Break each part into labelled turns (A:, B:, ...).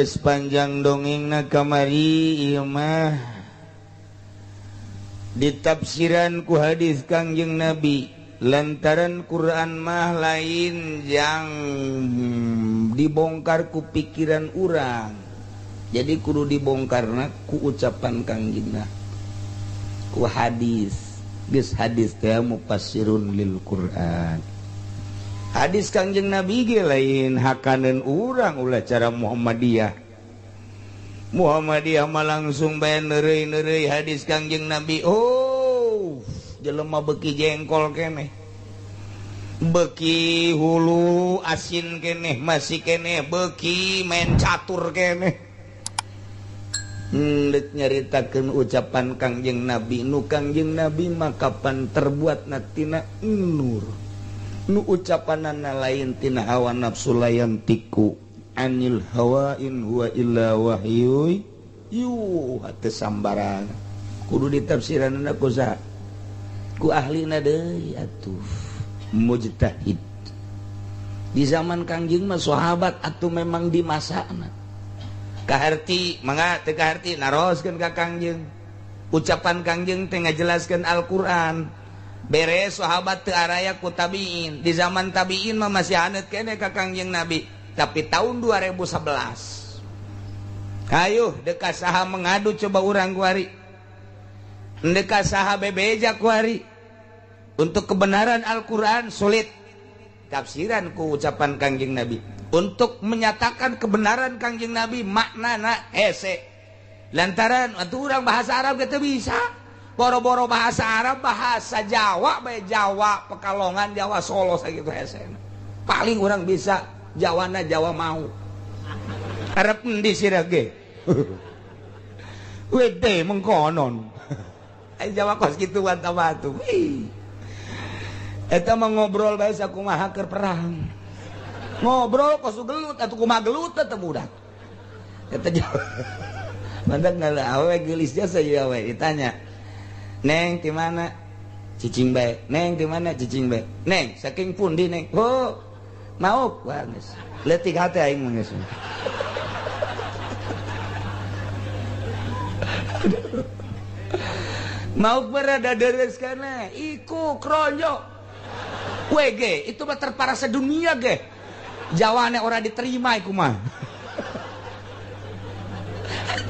A: geus panjang dongengna kamari ieu mah ditafsiran ku hadis Kangjeng Nabi lantaran Quran mah lain yang dibongkar ku pikiran urang, jadi kudu dibongkarna ku ucapan Kangjengna ku hadis. Geus hadis teh mufassirun lil Quran. Hadis Kangjeng Nabi ge lain hakaneun urang ulah cara Muhammadiyah. Muhammadiyah mah langsung bae neureuy-neureuy hadis Kangjeng Nabi. Oh, jelema beuki jengkol keneh, beuki hulu asin keneh, masih keneh beuki main catur keneh. Ndek nyaritakeun ucapan Kangjeng Nabi, nu Kangjeng Nabi mah kapan terbuatna tina nur, nu ucapanana lain tina hawa nafsu layantiku anil hawa in huwa illa wahyu yuha teu sambarangan. Kudu ditafsiranna ku saha? Ku ahlina deui atuh mujtahid. Di zaman Kangjeng mah sahabat atuh memang di masana. Kaharti mangga teu kaharti naroskeun ka Kangjeng. Ucapan Kangjeng teh ngajelaskeun Al-Qur'an. Beres sahabat teu araya ku tabiin. Di zaman tabiin mah masih haneut keneh ka Kangjeng Nabi. Tapi tahun 2011 hayuh deka saha mengadu coba urang kuari. Deka saha bebeja kuari. Untuk kebenaran Al-Qur'an sulit. Tafsiran ku ucapan Kangjeng Nabi. Untuk menyatakan kebenaran Kangjeng Nabi maknana hese. Lantaran atuh urang bahasa Arab ge teu bisa. Boro-boro bahasa Arab, bahasa Jawa bae Jawa Pekalongan, Jawa Solo sakitu hese. Paling urang bisa Jawana Jawa mau. Arab endi sira ge? Wede mengkonon. Ai Jawa kos kituan tambah atuh. Eta mah ngobrol bae sakumaha keur perang. Ngobrol kos gelut atuh kumaha gelut teh budak. Eta Jawa. Mantak ngala awewe geulis jasa ieu awewe ditanya. Neng di mana? Cicing bae. Neng di mana? Cicing bae. Neng saking pundi neng? Oh, mauk wah geus. Leutik hate aing mah geus. Mauk berada deres kana iku kronjo. WG itu mah terparah sedunia ge. Jawane ora diterima iku mah.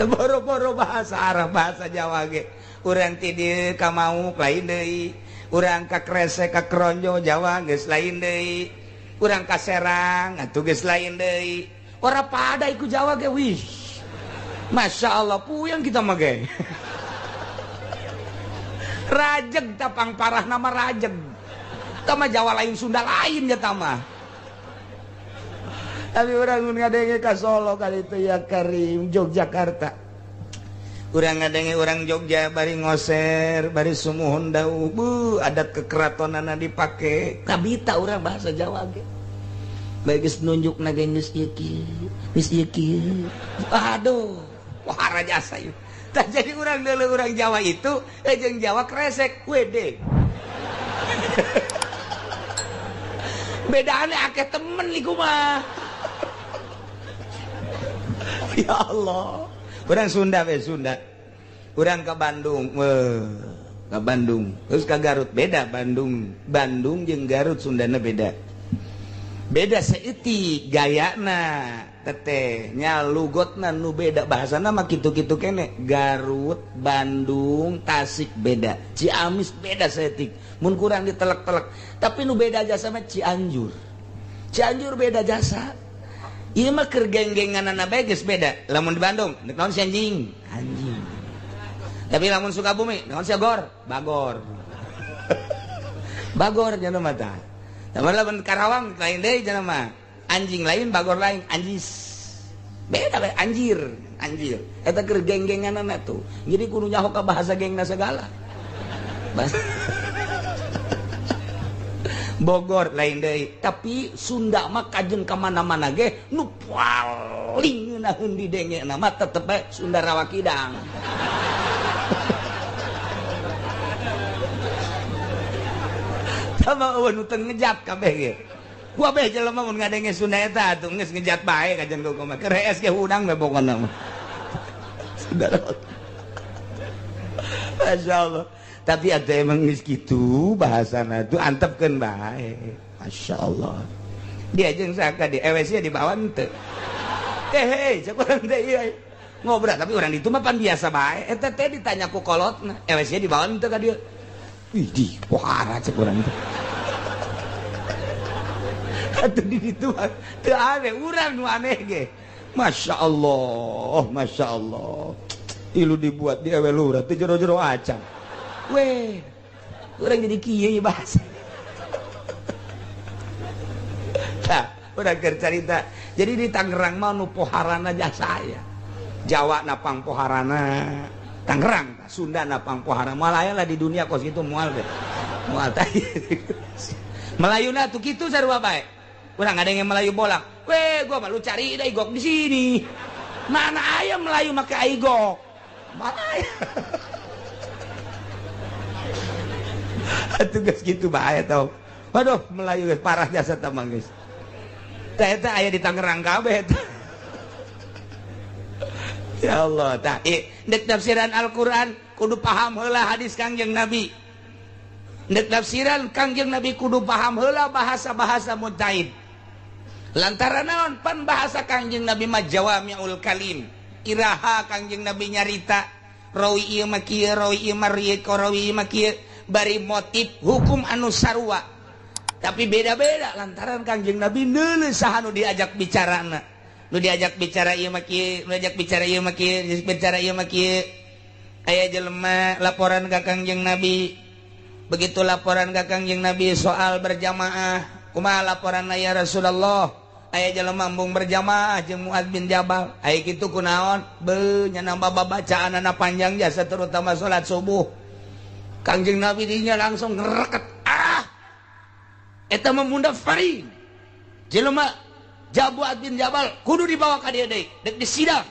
A: Boro-boro bahasa Arab bahasa Jawa ge. Urang ti dieu ka Mauk lain deui, urang ka Kresek ka Kronjo Jawa geus lain deui, urang ka Serang atuh geus lain deui. Ora pada iku Jawa ge wih. Masya Allah puyeng kita mah ge. Rajeg tapang parah nama rajeg. Tama Jawa lain Sunda lain ya tama. Tapi urang ngadenge ka Solo kali itu ya Karim Yogyakarta. Urang ngadenge urang Jogja bari ngoser, bari sumuhun dau, bu adat kekeratonana dipake. Kabita urang bahasa Jawa ge. Bae geus nunjukna ge geus ieu kieu, geus ieu kieu. Aduh, wah rajasa ieu. Tah jadi urang deuleu urang Jawa itu jeung Jawa Kresek WD. Bedane akeh temen iku mah. Ya Allah. Urang Sunda we Sunda. Urang ke Bandung, ke Bandung. Terus ke Garut beda Bandung. Bandung jeung Garut Sundana beda. Beda saeutik gayana teteh nya lugotna nu beda bahasana mah kitu-kitu kene. Garut, Bandung, Tasik beda. Ciamis beda saeutik. Mun kurang ditelek-telek. Tapi nu beda jasa mah Cianjur. Cianjur beda jasa. Ieu mah keur geng-genganana bae geus beda. Lamun di Bandung, naon si anjing? Anjing. Tapi lamun Sukabumi, naon si agor? Bagor. Bagor nya mah tah. Lamun lamun Karawang lain deui nya mah. Anjing lain, bagor lain, anjis. Beda bae anjir, anjir. Eta keur geng-genganana tuh. Jadi kudu nyaho ka bahasa gengna segala. Bahasa Bogor lain deui, tapi Sunda mah kajen ka mana-mana ge nu paling ngeunaheun didenge mah tetep bae Sunda Rawa Kidang. Sama eueuh nu teu ngejat kabeh ge. Gua beh jelema mun ngadenge Sunda eta atuh geus ngejat bae kajian ku mah. Keur hees ge hudang we pokona mah. Saudara. Masya Allah. Tapi ada emang geus kitu bahasana tuh antepkeun bae. Masya Allah. Dia jeung saka di EWC dibawa henteu. Hei, cek urang teh ieu. Ngobrol tapi urang ditu mah pan biasa bae. Eta teh ditanya ku kolotna, EWC dibawa henteu ka dieu. Ih, di pohara cek urang teh. Atuh di ditu teu aneh, urang nu aneh ge. Masya Allah, Masya Allah. Ilu dibuat di ewe lurah teu jero-jero acan. Weh, urang jadi kieu bahasa. Tah, urang keur carita. Jadi di Tangerang mah nu poharana jasa aya. Jawa napang poharana, Tangerang, Sunda napang pohara. Moal aya lah di dunia kos kitu moal teh. Moal tah. Melayuna tuh kitu sarua bae. Urang ada yang Melayu bolak. Weh, gua mah lu cari dah igok di sini. Mana aya Melayu make igok? Mana aya? Atuh geus kitu bae tau. Waduh, Melayu geus parah jasa tah mah geus. Tah eta aya di Tangerang kabeh eta. Ya Allah, tah ndek tafsiran Al-Qur'an kudu paham heula hadis Kangjeng Nabi. Ndek tafsiran Kangjeng Nabi kudu paham heula bahasa-bahasa mujtahid. Lantaran naon pan bahasa Kangjeng Nabi mah jawami'ul kalim. Iraha Kangjeng Nabi nyarita rawi ieu mah kieu, rawi ieu mah rieu, rawi ieu mah kieu, bari motif hukum anu sarua. Tapi beda-beda lantaran Kangjeng Nabi neuleuh saha nu diajak bicarana. Nu diajak bicara ieu mah kieu, nu diajak bicara ieu mah kieu, diajak bicara ieu mah kieu. Aya jelema laporan ka Kangjeng Nabi. Begitu laporan ka Kangjeng Nabi soal berjamaah, kumaha laporanna ya Rasulullah? Aya jelema embung berjamaah jeung Muadz bin Jabal. Aya kitu kunaon? Beuh nya nambah babacaanana panjang jasa terutama salat subuh. Kangjeng Nabi dinya langsung ngereket. Ah! Eta mah mundafarin. Jelema Muadz bin Jabal kudu dibawa ka dieu deui, dek disidang.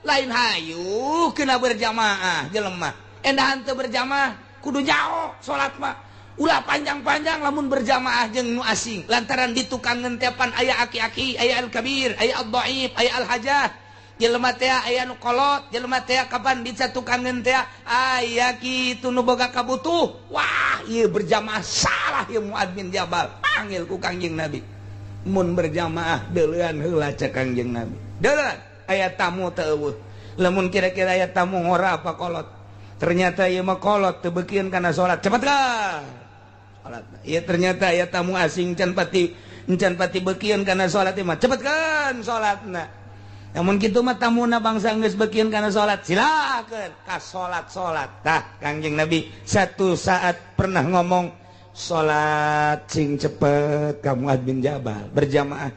A: Lain hayu kena berjamaah jelema. Endahan teu berjamaah kudu jauh salat mah. Ulah panjang-panjang lamun berjamaah jeung nu asing. Lantaran di tukang ngentepan aya aki-aki, aya al-kabir, aya al-dhaif, aya al-hajah. Jelema teh aya nu kolot, jelema teh kapan bisa tukang teh aya kitu nu boga kabutuh. Wah, ieu berjamaah salah ieu Muadz bin Jabal. Panggil ku Kangjeng Nabi. Mun berjamaah deuleuan heula cek Kangjeng Nabi. Deuleuan aya tamu teu eueuh. Lamun kira-kira aya tamu ngora apa kolot. Ternyata ieu mah kolot teu beukieun kana salat. Cepet ka. Salat. Ieu ternyata aya tamu asing can pati beukieun kana salat ieu mah. Cepet kan salatna. Namun kitu mah tamuna bangsa geus beukieun kana salat, silakeun ka salat-salat. Tah Kangjeng Nabi satu saat pernah ngomong salat sing cepet ka Muadz bin Jabal berjamaah.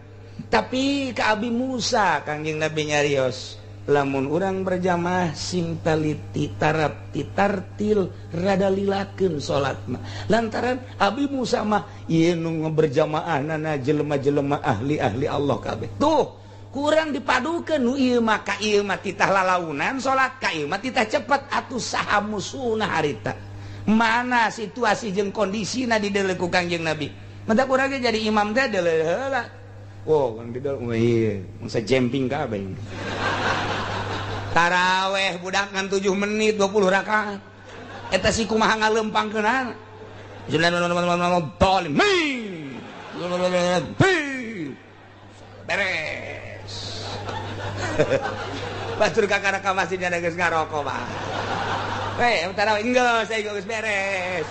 A: Tapi ka Abi Musa Kangjeng Nabi nyarios, lamun urang berjamaah sing taliti tarap titartil rada lilakeun salatna. Lantaran Abi Musa mah ieu nu berjamaah nana jelema-jelema ahli-ahli Allah kabeh. Tuh kurang dipadukeun nu ieu mah ka ieu mah titah lalaunan salat ka ieu mah titah cepet atuh saha musuhna harita. Mana situasi jeung kondisina dideuleu ku Kangjeng Nabi. Mentak urang ge jadi imam teh deuleu heula. Oh, kan dideuleu ieu mangsa jemping kabeh. Taraweh budak ngan 7 menit 20 rakaat. Eta si kumaha ngalempangkeunana. Beres. Batur kakara ka masjid ada geus ngarokok mah. Hei, taraweh enggeus, saya geus beres.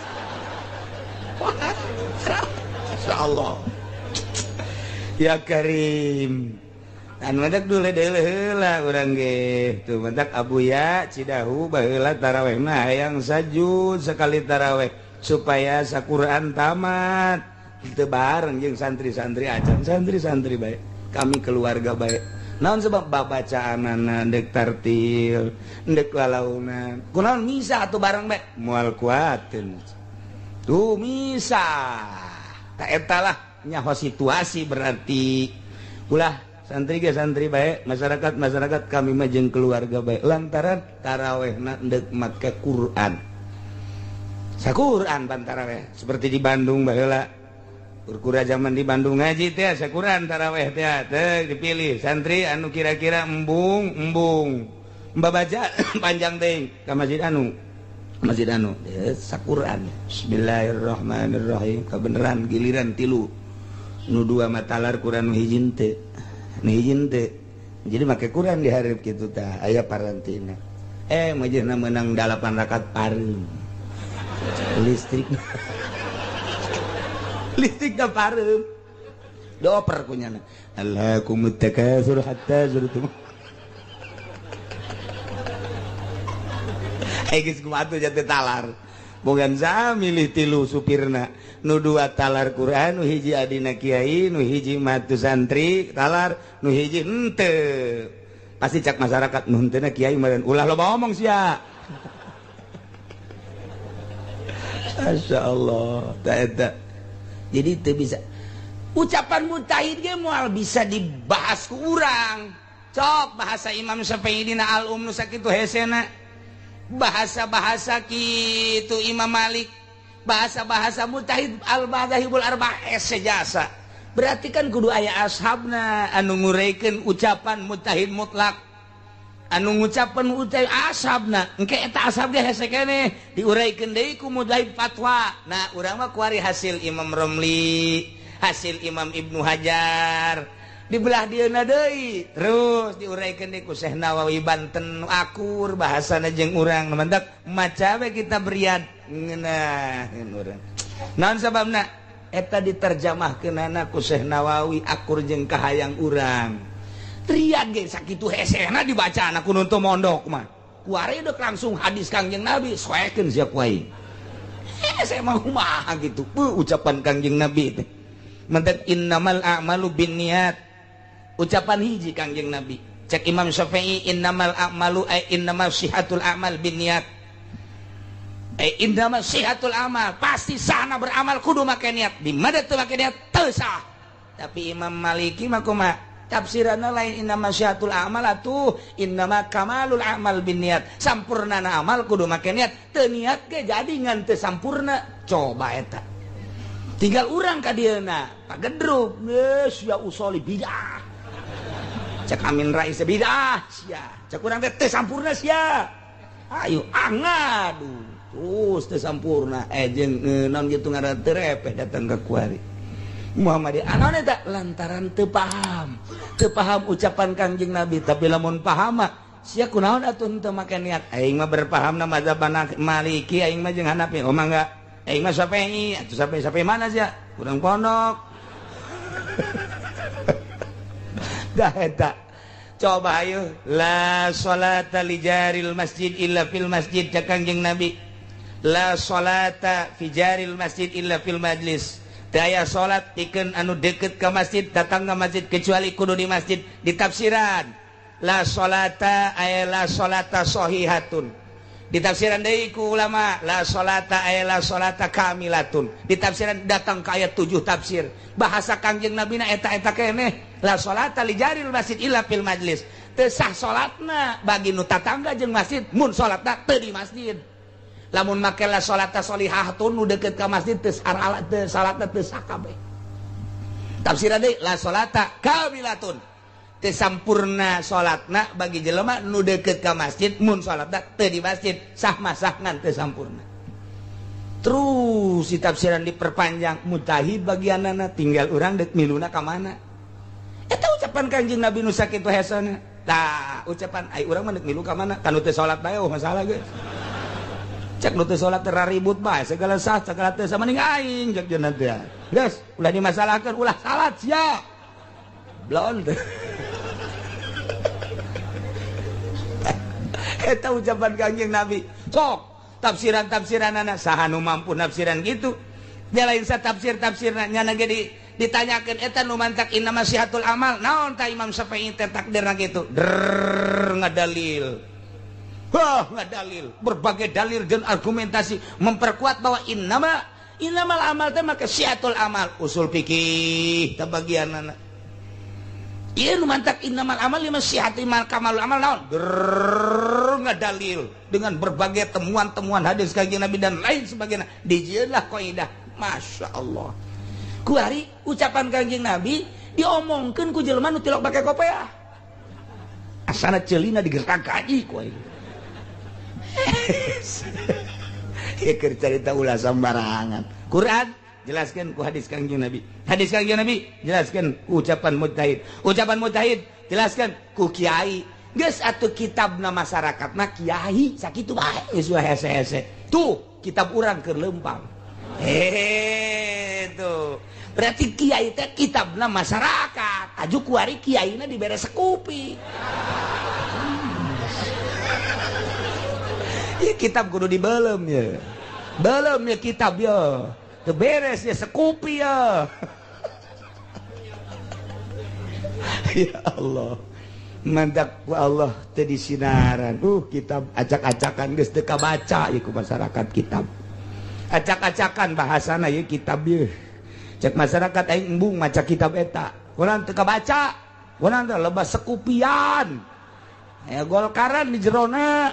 A: Insyaallah. Ya Karim. Anu mantak dule deuleu heula urang ge. Tuh mantak Abuya Cidahu baheula taraweh mah hayang sajud sekali taraweh supaya saquran tamat. Teu bareng jeung santri-santri acan, santri-santri bae. Kami keluarga bae. Naon sebab babacaanana ndek tartil, ndek lalaunan. Kunaon misa atuh bareng bae? Moal kuateun. Tuh misa. Ta eta lah nyaho situasi berarti. Ulah santri ge santri bae, masyarakat masyarakat kami mah jeung keluarga bae. Lantaran tarawehna ndek make Quran. Saquran pan taraweh seperti di Bandung baheula. Kurkura zaman di Bandung ngaji teh sakuran taraweh teh teh dipilih santri anu kira-kira embung embung babaca panjang teh ka masjid anu sakuran. Bismillahirrahmanirrahim. Kabeneran giliran tilu nu dua matalar Quran nu hiji teh nu hiji teh jadi make Quran dihareup kitu tah aya parantina majehna meunang 8 rakaat pareum listrik listrik da pareum dioper kunyana alhaakumut takatsur hatta zurtum. Geus kumaha atuh jatuh talar bogan sa milih tilu supirna nu dua talar Quran nu hiji adina kiai nu hiji matu santri talar nu hiji henteu pasti cak masyarakat nu henteuna kiai meureun ulah loba omong sia. Masyaallah ta eta. Jadi teu bisa ucapan mujtahid ge moal bisa dibahas ku urang. Cok bahasa Imam Syafi'i dina al-um nu sakitu hesena, bahasa-bahasa kitu Imam Malik, bahasa-bahasa mujtahid al-madzahibul arba'ah hese jasa. Berarti kan kudu aya ashabna anu ngureukeun ucapan mujtahid mutlak, anu ngucapan ucap ashabna engke eta ashab ge hese keneh diureukeun deui ku mujtahid fatwa. Nah urang mah kuari hasil Imam Romli, hasil Imam Ibnu Hajar dibelah dieuna deui terus diureukeun deui ku Syekh Nawawi Banten akur bahasana jeung urang mantak maca we kita beriad ngeunaheun urang. Naon sababna eta diterjemahkeunana ku Syekh Nawawi akur jeung kahayang urang. Triad ge sakitu hesena dibaca anak ku nu teu mondok mah kuari deuk langsung hadis Kangjeng Nabi soekeun sia ku aing. Hese mah kumaha kitu ucapan Kangjeng Nabi teh mantak innamal a'malu binniyat. Ucapan hiji Kangjeng Nabi cek Imam Syafi'i innamal a'malu ay innamal sihatul a'mal binniyat ay innamal sihatul amal pasti sahna beramal kudu make niat di mana teu make niat teu sah. Tapi Imam Maliki mah kumaha tafsiranna lain innamal sihatul amal atuh innama kamalul amal binniyat sampurnana amal kudu make niat teu niat ge jadi ngan teu sampurna. Coba eta tinggal urang ka dieuna pagedruk geus ya usoli bidah cek Amin Rais bidah sia cek urang teh teu sampurna sia ayo angadu terus teu sampurna jeung naon kitu ngaran teu repeh datang ka kuari Muhammadiyah anaon eta lantaran teu paham ucapan Kangjeng Nabi. Tapi lamun paham mah sia kunaon atuh henteu make niat aing mah berpahamna mazhab Maliki aing mah jeung Hanafi oh mangga aing mah Syafi'i atuh sampai mana sia urang pondok. Dah eta coba ayo la salata li jaril masjid illa fil masjid cek Kangjeng Nabi la salata fi jaril masjid illa fil majlis. Daya salat pikeun anu deket ka masjid datang ka masjid kecuali kudu di masjid ditafsiran la salata ay la salata sahihatun ditafsiran deui ku ulama la salata ay la salata kamilatun ditafsiran datang ka ayat 7 tafsir bahasa Kangjeng Nabi na eta-eta keneh la salata li jaril masjid illa fil majlis teu sah salatna bagi nu tatangga jeung masjid mun salatna teu di masjid. Lamun make la salata sholihatun nu deukeut ka masjid teu teu salatna teu sah kabeh. Tafsiran deui la salata kamilatun teu sampurna salatna bagi jelema nu deukeut ka masjid mun salatna teu di masjid sah mah sah ngan teu sampurna. Terus si tafsiran diperpanjang mujtahid bagianana tinggal urang deuk miluna ka mana. Eta ucapan Kangjeng Nabi nu sakitu hesena. Tah ucapan ai urang mah deuk milu ka mana kanu teu salat bae oh masalah geus. Cek nu teu salat teh ribut bae segala sah segala teu sama ning aing cek jeung teh. Geus ulah dimasalahkeun ulah salat sia. Blon. Eta ucapan Kangjeng Nabi. Sok tafsiran-tafsiranana saha nu mampu nafsiran gitu. Dia lain sa tafsir-tafsirna nyana ge ditanyakeun eta nu mantak innama sihatul amal naon ta Imam Syafi'i teh takdirna kitu. Der ngadalil. Wah, ngadalil berbagai dalil dan argumentasi memperkuat bahwa innamal amal teh maka sihatul amal usul fikih teh bagianana. Ieu nu mantak innamal amal lima sihati mal kamalul amal naon? Grrrr, ngadalil dengan berbagai temuan-temuan hadis Kangjeng Nabi dan lain sebagainya. Dijieunlah kaidah. Masya Allah. Kuari ucapan Kangjeng Nabi diomongkeun ku jelema nu tilok make kopeah. Asana ceulina digertak gaji ku aing. Ieu keur carita ulah sambarangan. Quran jelaskan ku hadis Kangjeng Nabi. Hadis Kangjeng Nabi jelaskan ku ucapan mujtahid. Ucapan mujtahid jelaskan ku kiai. Geus atuh kitabna masyarakatna kiai sakitu bae geus hese-hese. Tuh kitab urang keur leumpang. Tuh. Berarti kiai teh kitabna masyarakat. Aju kuari kiaina dibere sekupi. Ya kitab kudu dibelem ya. Belem ya kitab ya. Teu beres ya sekupi ya. Ya Allah. Mantak ku Allah teu disinaran. Kitab acak-acakan geus teu kabaca ieu ku masyarakat kitab. Acak-acakan bahasana ieu kitab ieu. Cek masyarakat aing embung maca kitab eta. Urang teu kabaca. Urang teh lebah sekupian. Aya golkaran di jerona.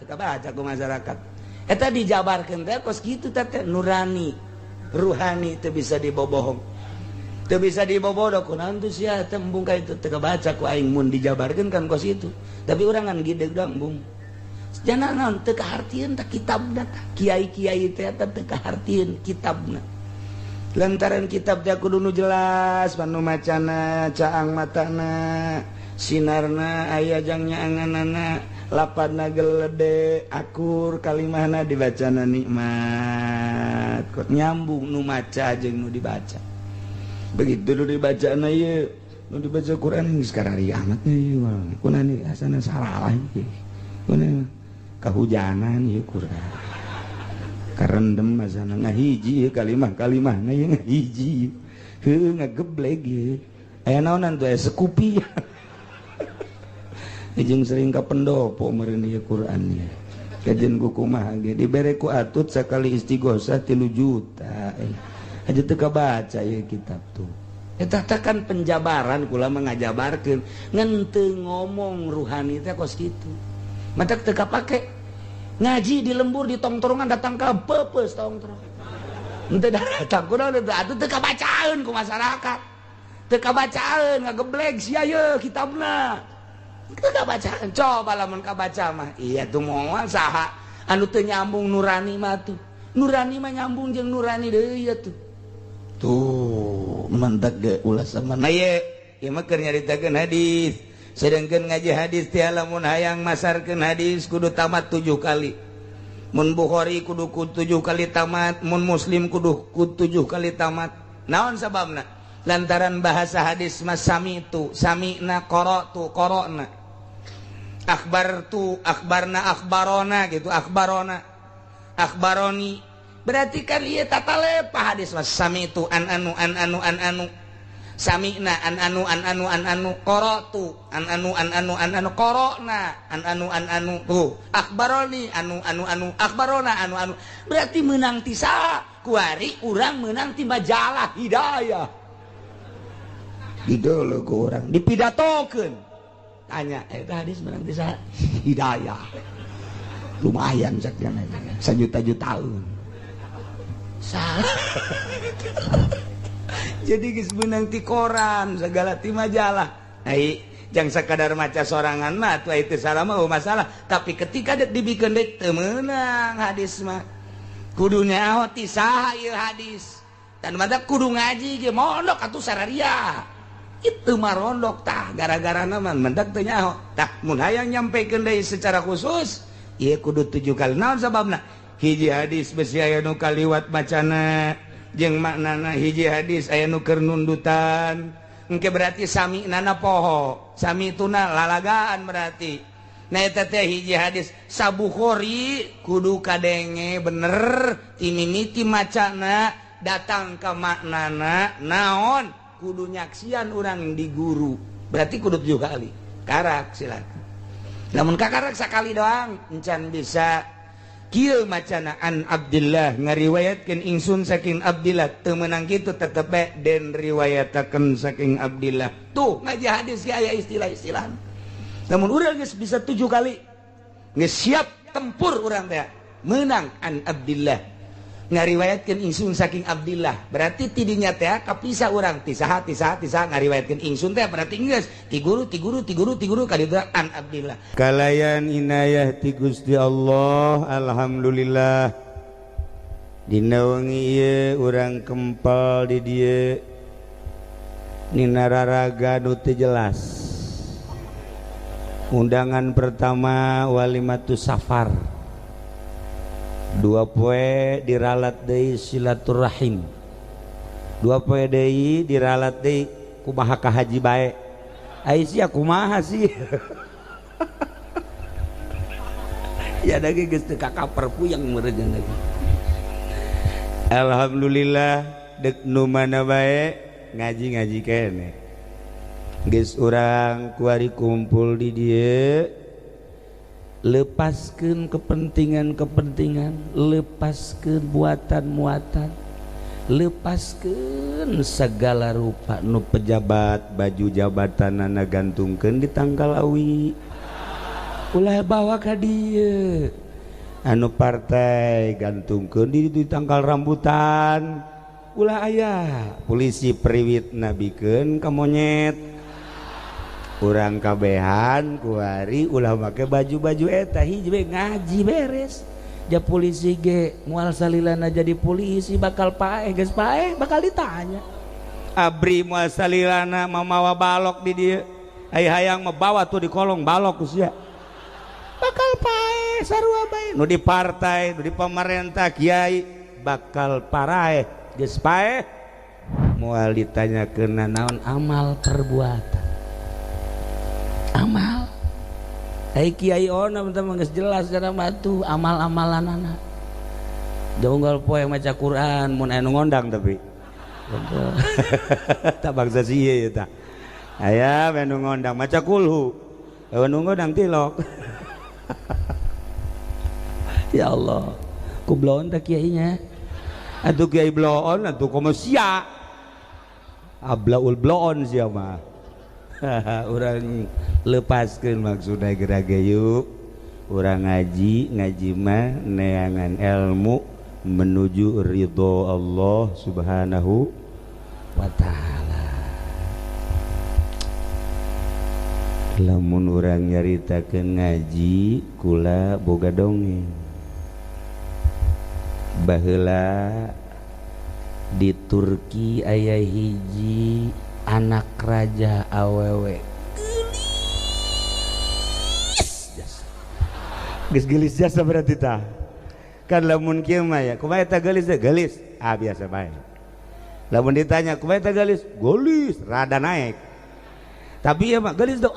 A: Teu kabaca ku masyarakat. Eta dijabarkeun teh kos kitu teh nurani, ruhani teu bisa dibobohong. Teu bisa dibobodo kunaon tuh sia teh embung ka itu teu kabaca ku aing mun dijabarkeun kan kos itu. Tapi urang ngan gideg doang embung. Jana naon teu kahartieun tah kitabna tah. Kiai-kiai teh eta teu kahartieun kitabna. Lantaran kitab teh kudu nu jelas panu macana, caang matana, sinarna aya jang nyaanganana, lapadna gelede, akur kalimahna dibacana nikmat. Kok nyambung nu maca jeung nu dibaca. Begitu nu dibacana ieu, nu dibaca Quran geus karari amat ieu. Kunaon asana salah ieu. Kunaon kahujanan ieu Quran. Karendem asana ngahiji ieu kalimah-kalimahna ieu ngahiji. Heuh ngagebleg ieu. Aya naonan tuh aya sekupi. Jeung sering ka pendopo meureun ieu Quran ieu. Kajen ku kumaha ge dibere ku atut sakali istighosah 3 juta. Aja teu kabaca ieu kitab tuh. Eta teh kan penjabaran kula mah ngajabarkeun ngan teu ngomong ruhani teh kos kitu. Matak teu kapake. Ngaji di lembur di tongtrongan datang ka peupeus tongtrong. Henteu datang kunaon teu atuh teu kabacaeun ku masyarakat. Teu kabacaeun ngagebleg sia ye kitabna. Teu kabacaeun. Coba lamun kabaca mah iya tuh moal saha anu teu nyambung nurani mah tuh. Nurani mah nyambung jeung nurani deui ieu tuh. Tuh mantak ge ulah sama na ye. Ieu mah keur nyaritakeun hadis. Sedangkan ngaji hadis teh lamun hayang masarkeun hadis kudu tamat 7 kali. Mun Bukhari kudu 7 kali tamat, mun Muslim kudu 7 kali tamat. Naon sababna? Lantaran bahasa hadis mas sami tu, sami'na qara'tu qara'na. Akhbartu akhbarna akhbarona gitu, akhbarona. Akhbaroni. Berarti kan ieu tata lepa hadis mas sami tu an anu an anu an anu. Sami'na an anu an anu an anu qara'tu an anu an anu an anu qara'na an anu an anu tuh akhbaroni anu anu anu akhbarona anu anu. Berarti menang ti saha? Kuari urang menang ti majalah Hidayah. Didolo ku urang dipidatokeun. Tanya eta hadis menang ti saha? Hidayah. Lumayan sakjana sajuta-jutaeun. Salah. Jadi geus meunang ti koran segala ti majalah. Ai jang sakadar maca sorangan mah atuh itu salah mah masalah, tapi ketika dek dibikeun deui teu meunang hadis mah. Kudu nyaho ti saha ieu hadis. Dan mantap kudu ngaji ge mondok atuh sararia. Itu mah rondok tah gara-garana mah mendak teu nyaho. Tah mun hayang nyampekeun deui secara khusus ieu kudu 7 kali. Naon sababna? Hiji hadis besi aya nu kaliwat macana jeung maknana, hiji hadis aya nu keur nundutan. Engke berarti sami nana poho, sami tuna lalagaan berarti. Nah eta teh hiji hadis Sabukhori kudu kadenge bener timimiti macana datang ka maknana naon kudu nyaksian urang di guru. Berarti kudu 7 kali. Karak silakan. Lamun kakarak sakali doang encan bisa. Kieu macana an Abdillah ngariwayatkeun ingsun saking Abdillah teu meunang kitu tetep bae den riwayatakeun saking Abdillah. Tuh ngaji hadis ge aya istilah-istilah. Namun urang geus bisa 7 kali geus siap tempur urang teh meunang an Abdillah. Ngariwayatkeun ingsun saking Abdillah. Berarti tidinya teh kapisah urang ti saha ti saha ti saha ngariwayatkeun ingsun teh berarti geus ti guru ti guru ti guru ti guru ka ditu an Abdillah.
B: Kalayan inayah ti Gusti Allah, alhamdulillah. Dina wengi ieu urang kempal di dieu nina raraga nu teu jelas. Undangan pertama walimatus safar. Dua poe diralat deui silaturahim, dua poe deui diralat deui kumaha ka haji bae, ai sia kumaha sih.
A: Ya da ge geus teu kakaper puyeng meureun lagi.
B: Alhamdulillah dek nu mana bae ngaji-ngaji keneh. Geus urang kuari kumpul di dieu,
A: lepaskeun kepentingan-kepentingan, lepaskeun buatan-muatan, lepaskeun segala rupa
B: nu pejabat baju jabatanana gantungkeun di tangkal awi,
A: ulah bawa ka dieu.
B: Anu partai gantungkeun di tangkal rambutan, ulah aya polisi priwit nabikeun ka monyet. Urang kabehan kuari ulah make baju-baju eta
A: hiji we ngaji beres. Ja polisi ge moal salilana jadi polisi bakal paeh geus paeh bakal ditanya.
B: Abri moal salilana mamawa balok di dieu. Ai hayang mah bawa tuh di kolong balok sia. Bakal paeh sarua bae. Nu di partai, nu di pemerintah kiai bakal paraeh geus paeh moal ditanyakeun naon
A: amal perbuatan. Amal ai kiai ona mah geus jelas kana mah tuh amal-amalanana. Jonggal poe maca Quran mun aya nu
B: ngondang tapi tak bangsa sieu ya tah. Aya nu ngondang maca kulhu, nu ngondang tilok.
A: Ya Allah, ku bloon teh kiainya.
B: Atuh kiai bloon atuh komo sia. Ablaul bloon sia mah. Urang lepaskeun maksudna gerage yuk. Urang ngaji, ngaji mah neangan ilmu menuju ridho Allah Subhanahu
A: wa taala.
B: Lamun urang nyaritakeun ngaji kula boga dongeng. Baheula
A: di Turki aya hiji anak raja awewe geulis jasa.
B: Geus geulis jasa berarti tah. Kan lamun kieu mah ya, kumaha eta geulis teh? Geulis. Ah biasa bae. Lamun ditanya kumaha eta geulis? Geulis, rada naik. Tapi ya mah geulis tuh.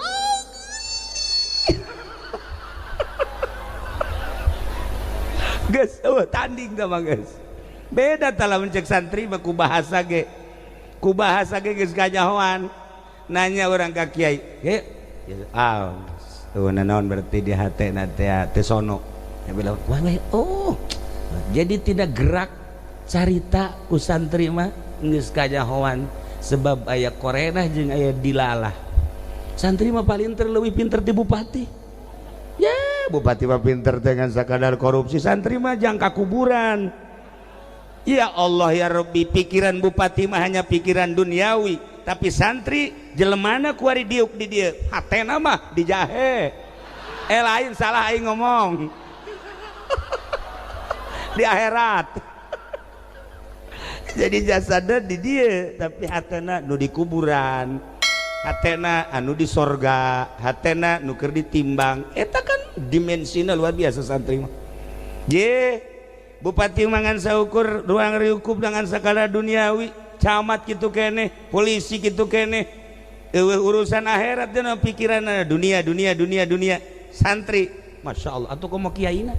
B: Geus eueuh tanding tah mah geus. Beda tah lamun cek santri mah ku bahasa ge. Ku bahasa ge geus kanyahoan. Nanya urang ka kiai, "Ge, ah, eueuh naon berarti di hatena teh teu sono."
A: Ya bilang, "Wah, oh." Jadi tidak gerak carita ku santri mah geus kanyahoan sebab aya korenah jeung aya dilalah. Santri mah paling leuwih pinter ti bupati.
B: Ya, bupati mah pinter dengan sakadar korupsi, santri mah jangka kuburan. Ya Allah ya Rabbi, pikiran bupati mah hanya pikiran duniawi, tapi santri jelemana kuari diuk di dieu, hatena mah dijahe. Lain salah aing ngomong. Di akhirat. Jadi jasadna di dieu, tapi hatena nu di kuburan, hatena anu di sorga, hatena nu keur ditimbang. Eta kan dimensina luar biasa santri mah. Ye, bupati mangan saukur ruang riukup dengan sakala duniawi, camat kitu keneh, polisi kitu keneh, eueuh urusan akhirat dina pikiranna dunia dunia dunia dunia. Santri,
A: Masya Allah, atuh komo kiaina.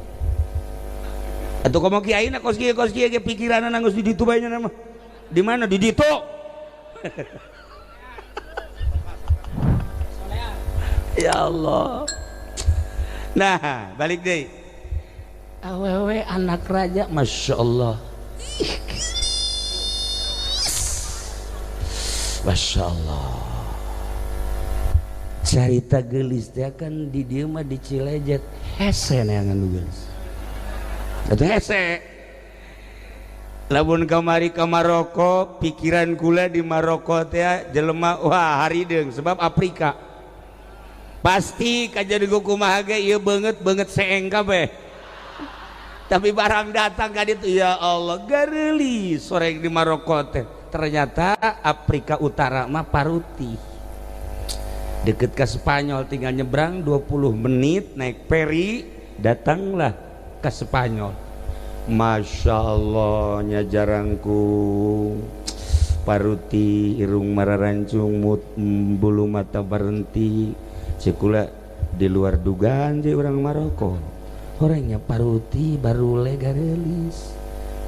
A: Atuh komo kiaina kos kieu ge pikiranna geus di ditu bae nya mah. Di mana di ditu?
B: Ya Allah. Nah, balik deui.
A: Awewe anak raja, Masya Allah. Masya Allah. Carita geulis teh kan di dieu mah di Cilejet hese neangan nu geulis. Atuh hese.
B: Lamun kamari ke Maroko, pikiran kula di Maroko teh jelema wah harideung sebab Afrika. Pasti kajadi kumaha ge ieu beungeut beungeut seeng kabeh. Tapi barang datang ka ditu ya Allah gareulis sore di Maroko teh. Ternyata Afrika Utara mah paruti. Deket ke Spanyol tinggal nyebrang 20 menit naik peri datanglah ke Spanyol. Masya Allah nya jarangku paruti irung mararancung mut bulu mata berhenti cekula di luar dugaan je orang Maroko orangnya paruti baru legarelis.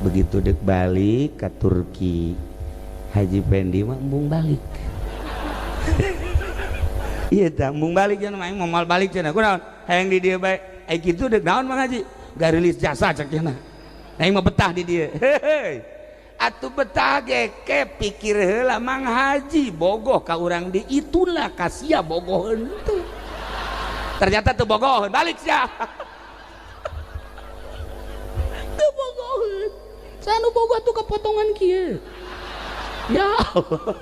B: Begitu dek balik ke Turki Haji Pendi mah embung balik. Iya tak embung balik cenah mah moal balik cenah kunaon hayang di dieu bae ai kitu dek naon Mang Haji garelis jasa cek cenah aing mah betah di dieu. Heuheuy atuh betah ge ke pikir heula Mang Haji bogoh ka urang di itulah kasia bogoh henteu. Ternyata teu bogoh balik sia. Teu bogoheun. Sanu bogoh tuh kepotongan kieu. Ya Allah.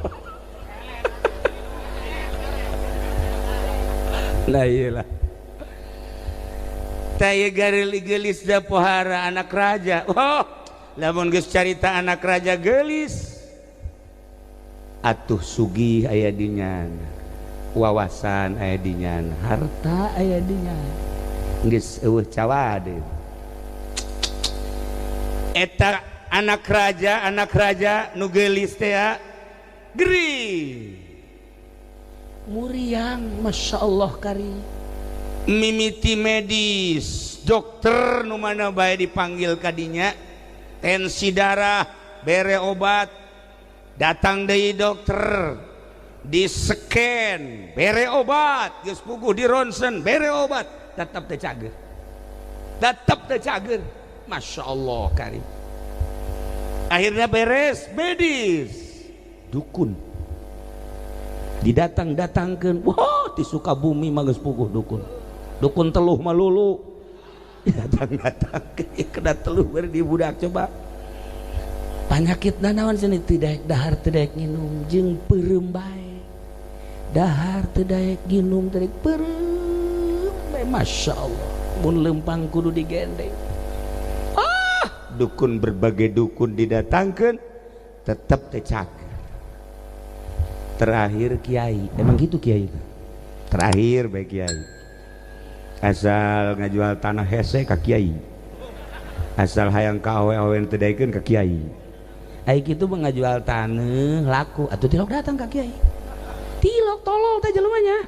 B: Lah iyalah. Taya gelis da pohara anak raja. Oh, lamun geus carita anak raja gelis. Atuh sugih aya dinya. Wawasan aya dinya, harta aya dinya. Geus eueuh cawade. Eta anak raja nu geulis teh gering. Muriang Masya Allah kari. Mimiti medis dokter nu mana bae dipanggil kadinya tensi darah bere obat datang deui dokter di scan bere obat geus puguh di ronsen bere obat tetap teu cager tetap teu cager. Masya Allah kari. Akhirnya beres medis dukun didatang-datangkeun wah di Sukabumi mah geus puguh dukun dukun teluh malulu datang-datang kena teluh beri di budak coba panyakit naon cenah teu daek dahar teu daek nginum jeung peureum bae dahar teu daek nginum teu daek peureum bae. Masya Allah mun lempang kudu digendeng. Ah dukun berbagai dukun didatangkeun tetep teu cager. Terakhir kiai emang gitu kiai terakhir bae kiai asal ngajual tanah hese ka kiai asal hayang ka awe-awe teu daekeun ka kiai ai kitu mah ngajual tanah laku atuh tilok datang ka kiai tilok tolol teh jelemanya.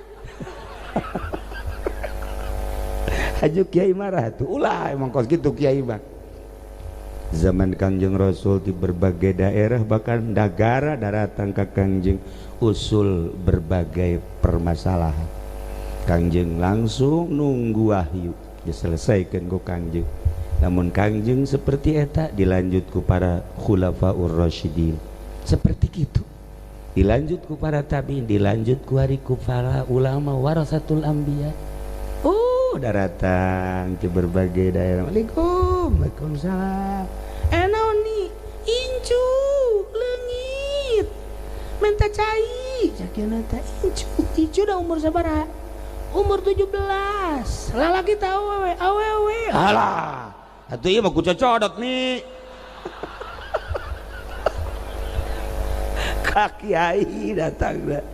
B: Haju kiai marah tuh ulah emang kos kitu kiai mah. Zaman Kangjeng Rasul di berbagai daerah bahkan negara daratan ka Kangjeng usul berbagai permasalahan. Kangjeng langsung nunggu wahyu diselesaikan ku Kangjeng. Namun Kangjeng seperti eta dilanjut ku para khulafaur rasyidin seperti gitu dilanjut ku para tabiin dilanjut ku hari ku para ulama warasatul anbiya. Oh daratan di berbagai daerah. Waalaikum waalaikumsalam. Naon nih incu leungit minta cai jakena teh incu incu dah umur sabaraha umur 17 lalaki teh awewe awewe alah atuh ieu mah ku cocodot nih. Ka kiai datang dah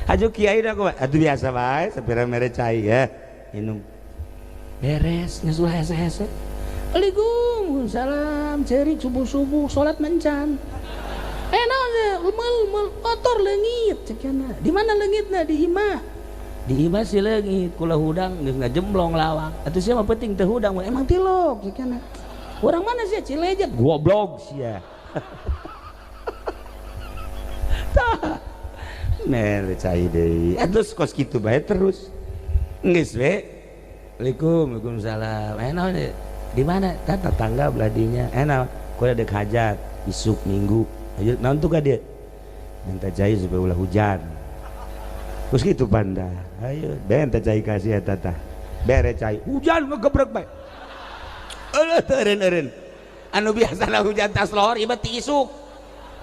B: haju kiai dah kumaha atuh biasa bae sapira mere cai ya minum beres nyusul hese-hese. Waalaikumsalam cerik subuh-subuh salat mencan naon mel kotor leungit cenah di mana leungitna di imah di imah si leungit kula hudang geus ngajemblong lawang atuh sia mah penting teu hudang emang tilok cenah urang mana sia Cilejet goblok sia. Tah mere cai deui atuh kos kitu bae terus geus we. Waalaikum waalaikumsalam. Naon di mana tah tetangga beladinya naon kula dek hajat isuk minggu ayo naon tuh ka dieu minta cai supaya ulah hujan terus gitu panda ayo ben teh cai kasih eta tah bere cai hujan ngegebrek bae eueuh teu eureun-eureun Anu biasana hujan tas lohor ieu ti isuk.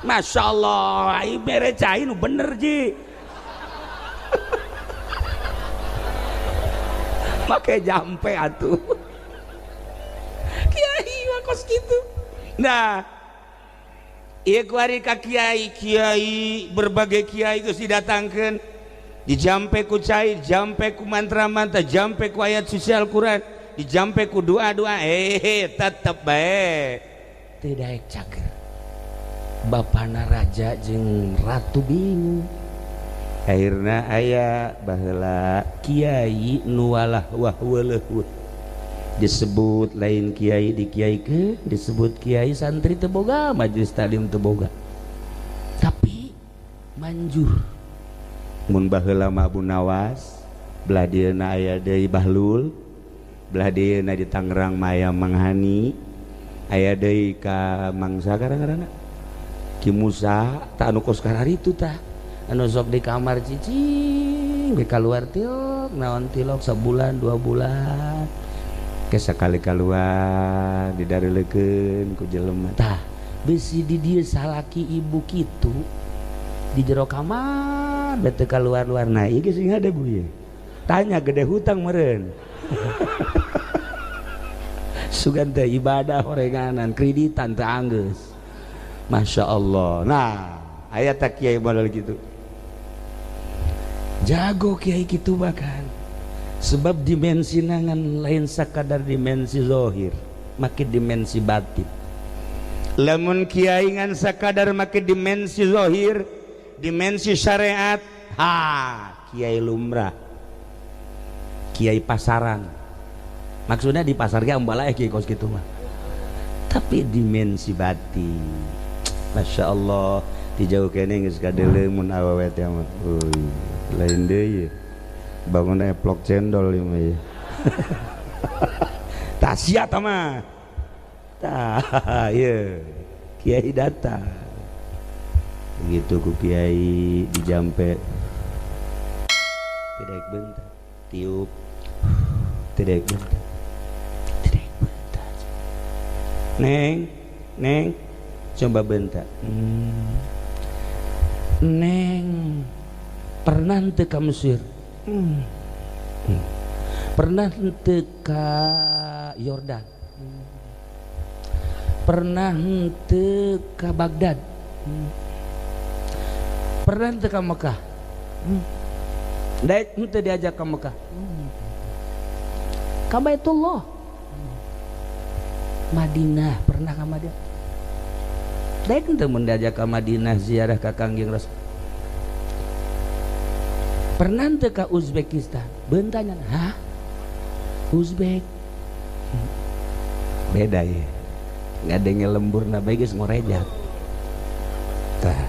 B: Masya Allah, ieu mere cai nu bener ji. Make jampe atuh. Kiai mah kos kitu. Nah, ieu kuari ka kiai, kiai berbagai kiai geus didatangkeun. Dijampe ku cai, jampe ku mantra-mantra, jampe ku ayat suci Al-Qur'an, dijampe ku doa-doa, tetep bae teu daek cager. Bapana raja jeung ratu bingung. Akhirna aya baheula kiai nu walah wah weuleuh disebut lain kiai dikiaikeun, disebut kiai santri teu boga, majelis taklim teu boga. Tapi manjur. Mun baheula mah Abu Nawas, belah dieuna aya deui Bahlul, belah dieuna di Tangerang mah aya Mang Hani, aya deui ka Mangsa kadang-kadang Ki Musa tah anu kos kararitu tah. Anu sok di kamar cicing ge kaluar tilok naon tilok sabulan 2 bulan ke sakali kaluar didareulekeun ku jelema tah besi di dieu salaki ibu kitu di jero kamar bete kaluar-luar. Nah ieu geus sing ada bu ieu tanya gede hutang meureun. Sugan teh ibadah horenganan kreditan teh anggeus. Masya Allah. Nah aya tak kiai model gitu. Jago kiai kitu bahkan sebab dimensi nangan lain sakadar dimensi zahir make dimensi batin. Lamun kiai ngan sakadar make dimensi zahir, dimensi syariat, ha kiai lumrah, kiai pasaran. Maksudnya di pasar ge ambala kiai kos kitu mah. Tapi dimensi batin, Masya Allah, dijauh kene geus kadeuleu mun awewe teh mah. Lain deui bangun eplok cendol ieu mah ieu. Tah sia tah mah. Tah ieu kiai datang. Begitu ku kiai dijampe tidak bentar tiup tidak bentar tidak bentar. Neng, neng coba bentar. Neng pernah teu ka Mesir? Pernah teu ka Yordan? Pernah teu ka Baghdad? Pernah teu ka Mekah? Daek henteu diajak ka Mekah? Ka Baitullah. Madinah pernah ka Madinah? Daek henteu mun diajak ka Madinah ziarah ka Kangjeng Rasul? Pernah teu ka Uzbekistan? Beuntanyan, hah? Uzbek. Beda ya. Ngadenge lemburna bae geus ngorejat. Tah.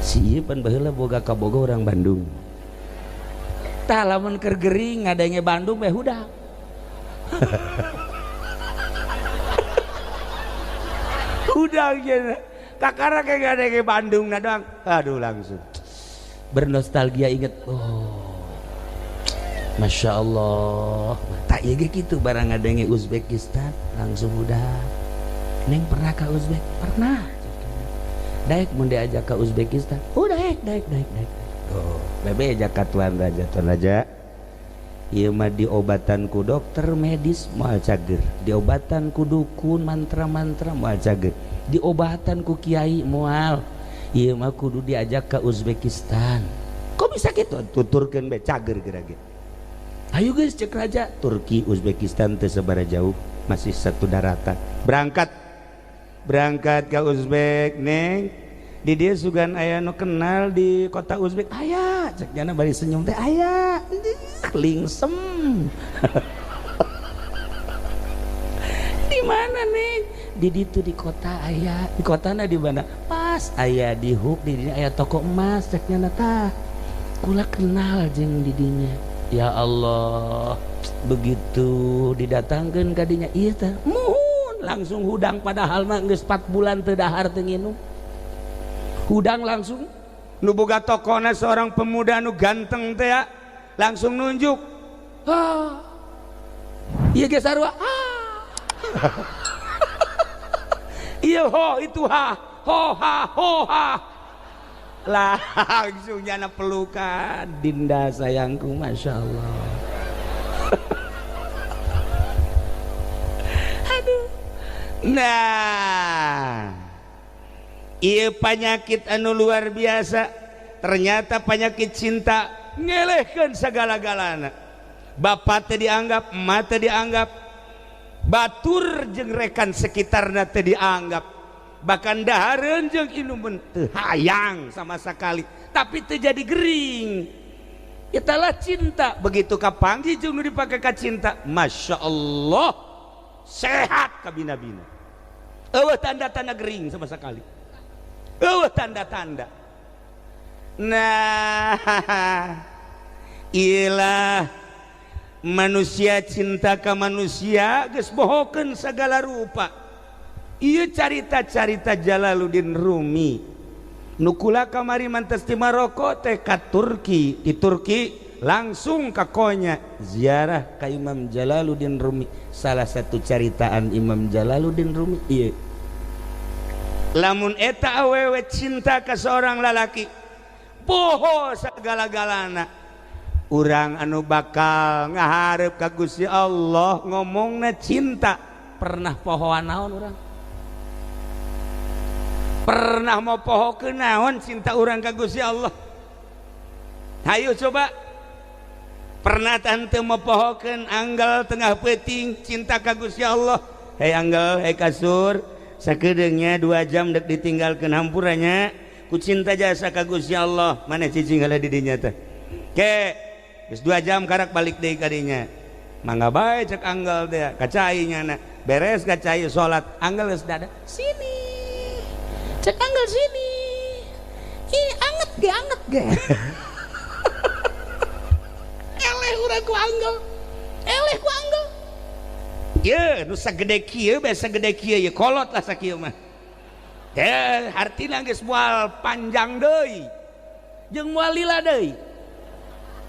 B: Si ieu pan baheula boga kaboga urang Bandung. Tah lamun keur gering ngadenge Bandung bae hudang. Hudang cenah. Kakara ke ngadenge Bandung na doang. Aduh langsung bernostalgia inget, oh Masya Allah. Tak iya gitu barang ngadenge Uzbekistan langsung udah. Neng pernah ke Uzbek? Pernah. Daek mun diajak ke Uzbekistan? Oh daek daek daek daek. Oh bebe ajak ka tuan raja, tuan raja ieu mah diobatan ku dokter medis moal cager, diobatan ku dukun mantra-mantra moal cager, diobatan ku kiai moal. Ieu mah kudu diajak ke Uzbekistan. Kok bisa gitu? Tuturkeun bae cager geura ge. Ayo geus cek raja, Turki Uzbekistan teu sabaraha jauh, masih satu daratan. Berangkat. Berangkat ke Uzbek, Neng. Di dieu sugan aya nu kenal di kota Uzbek. Aya, cek jana bari senyum teh aya. Lingsem. Di mana, Neng? Di ditu di kota aya. Di kotana di mana? Pas aya di huk di dinya aya toko emas cek nyana tah. Kula kenal jeung di dinya. Ya Allah, begitu didatangkeun ka dinya ieu tah muhun langsung hudang padahal mah geus 4 bulan teu dahar teu nginum. Hudang langsung nu boga tokona seorang pemuda nu ganteng teh ya, langsung nunjuk. Ah. Ieu ge sarua. Ah. Iya ho itu ha ho ha ho ha. Langsung nyana pelukan Dinda sayangku, masya Allah. Aduh. Nah, iya penyakit anu luar biasa. Ternyata penyakit cinta ngelehkeun segala-galana. Bapak teh dianggap, emak teh dianggap, batur jeung rekan sekitarna teh dianggap, bahkan dahareun jeung inuman teu hayang sama sekali, tapi teu jadi gering. Italah cinta. Begitu kapanggih jeung nu dipake ka cinta, masya Allah, sehat kabina-bina. Eueuh tanda-tanda gering sama sekali. Eueuh tanda-tanda. Nah, ilah manusia cinta ka manusia geus bohokeun segala rupa. Ieu carita-carita Jalaluddin Rumi. Nu kula kamari mantes ti Maroko teh ka Turki, di Turki langsung ka Konya ziarah ka Imam Jalaluddin Rumi. Salah satu caritaan Imam Jalaluddin Rumi ieu. Lamun eta awewe cinta ka seorang lalaki, poho segala-galana. Urang anu bakal ngaharep ka Gusti Allah ngomongna cinta, pernah pohoan naon urang? Pernah mau poho ke naon cinta urang ka Gusti Allah? Hayu coba. Pernah tante mau pohokeun anggal tengah peuting cinta ka Gusti Allah? Hei anggal, hei kasur, sakedeungnya 2 jam dek ditinggalkeun hampuranya ku cinta jasa ka Gusti Allah. Mana cicing heula di dinya teh? Ke geus 2 jam karak balik deui ka dinya. Mangga bae cek anggal teh, ka cai nyana. Beres ka cai salat, anggal geus dada. Sini. Cek anggal sini. Ih, anget ge, anget ge. Eleh urang ku anggal. Eleh ku anggal. Ye, nu sagede kieu bae sagede kieu ye kolot lah sakieu mah. Heh, hartina geus moal panjang deui. Jeung moal lila deui.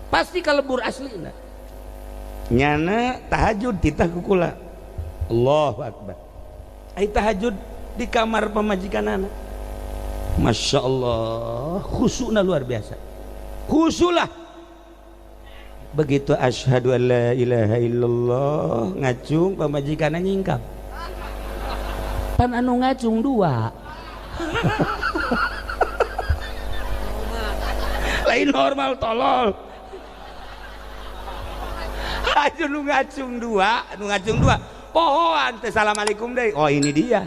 B: Pasti kalebur aslina. Nyana tahajud titah ku kula. Allahu akbar. Ai tahajud di kamar pamajikanana. Masya Allah, khusyukna luar biasa. Khusyulah. Begitu asyhadu an la ilaha illallah, ngacung pamajikanna nyingkap. Pan anu ngacung 2. Lain normal tolol. Aja nu ngacung 2, nu ngacung 2. Pohoan teh assalamualaikum deui. Oh ini dia.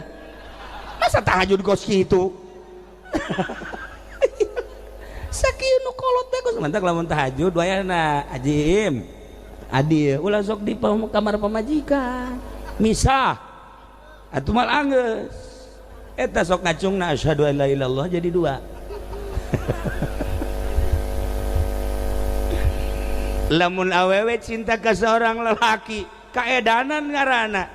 B: Masa tahajud kos kitu? Sakieu nu kolot teh kos mantak lamun tahajud wayahna ajim. Adil ulah sok di kamar pamajikan. Misah. Atuh mal anggeus. Eta sok ngacungna asyhadu an la ilaha illallah jadi 2. Lamun awewe cinta ke seorang lelaki, kaedanan ngaranna.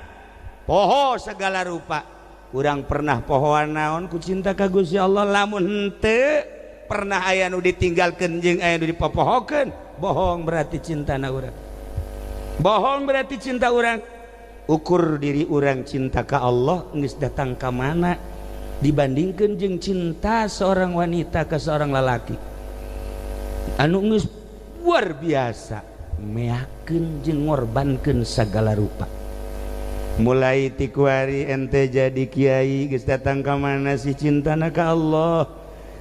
B: Poho segala rupa. Urang pernah pohoan naon ku cinta ka Gusti Allah, lamun henteu pernah aya nu ditinggalkeun jeung aya nu dipopohokeun, bohong berarti cintana urang. Bohong berarti cinta urang. Ukur diri urang cinta ka Allah geus datang ka mana dibandingkeun jeung cinta seorang wanita ke seorang lalaki. Anu geus luar biasa meakeun jeung ngorbankeun sagala rupa. Mulai tikuari ente jadi kiai geus datang ka mana si cintana ka Allah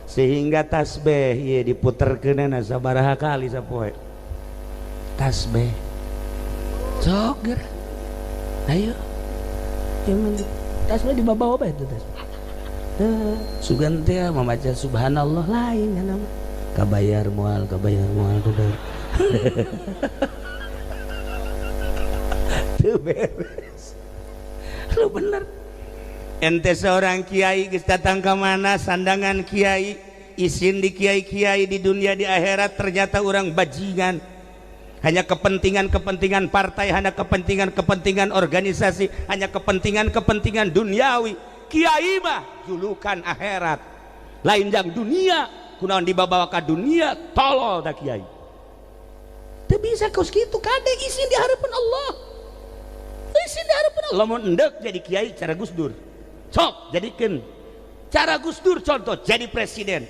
B: sehingga tasbih ieu diputerkeunana sabaraha kali sapoe. Tasbih. Sok geura. Ayo. Tasbih dibawa bae itu tasbih. Teu sugan teh membaca subhanallah lain kana mah. Kabayar moal kabayar. Teu beres. Lu bener. Ente seorang kiai geus datang ka mana sandangan kiai, isin di kiai-kiai di dunia di akhirat ternyata orang bajingan. Hanya kepentingan-kepentingan partai, hanya kepentingan-kepentingan organisasi, hanya kepentingan-kepentingan duniawi. Kiai mah julukan akhirat. Lain jang dunia, kunaon dibawa ka dunia tolol da kiai. Teu bisa kos kitu kade isin di harapan Allah. Isin di harapan Allah. Lamun endek jadi kiai cara Gus Dur. Sok jadikeun cara Gus Dur contoh jadi presiden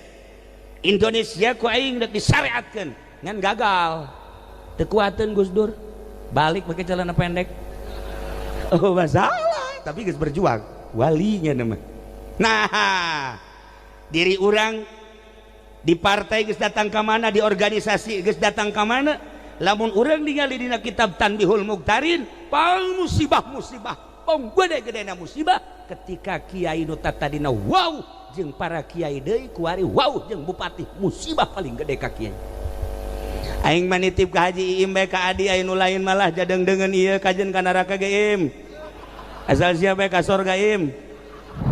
B: Indonesia ku aing rek disyariatkeun ngan gagal. Teu kuateun Gus Dur balik pakai celana pendek. Oh masalah, tapi geus berjuang walinya nama. Nah, diri urang di partai geus datang ka mana, di organisasi geus datang ka mana, lamun urang ningali dina kitab Tanbihul Muktarin pang musibah-musibah, pang gede-gedena musibah ketika kiai nu tadina wow jeung para kiai deui kuari wow jeung bupati, musibah paling gede ka kiai. Aing mah nitip ka Haji Iim bae ka Adi, aya nu lain malah jadeng-dengeun ieu kajen ka neraka ge Im. Asal sia bae ka sorga Im.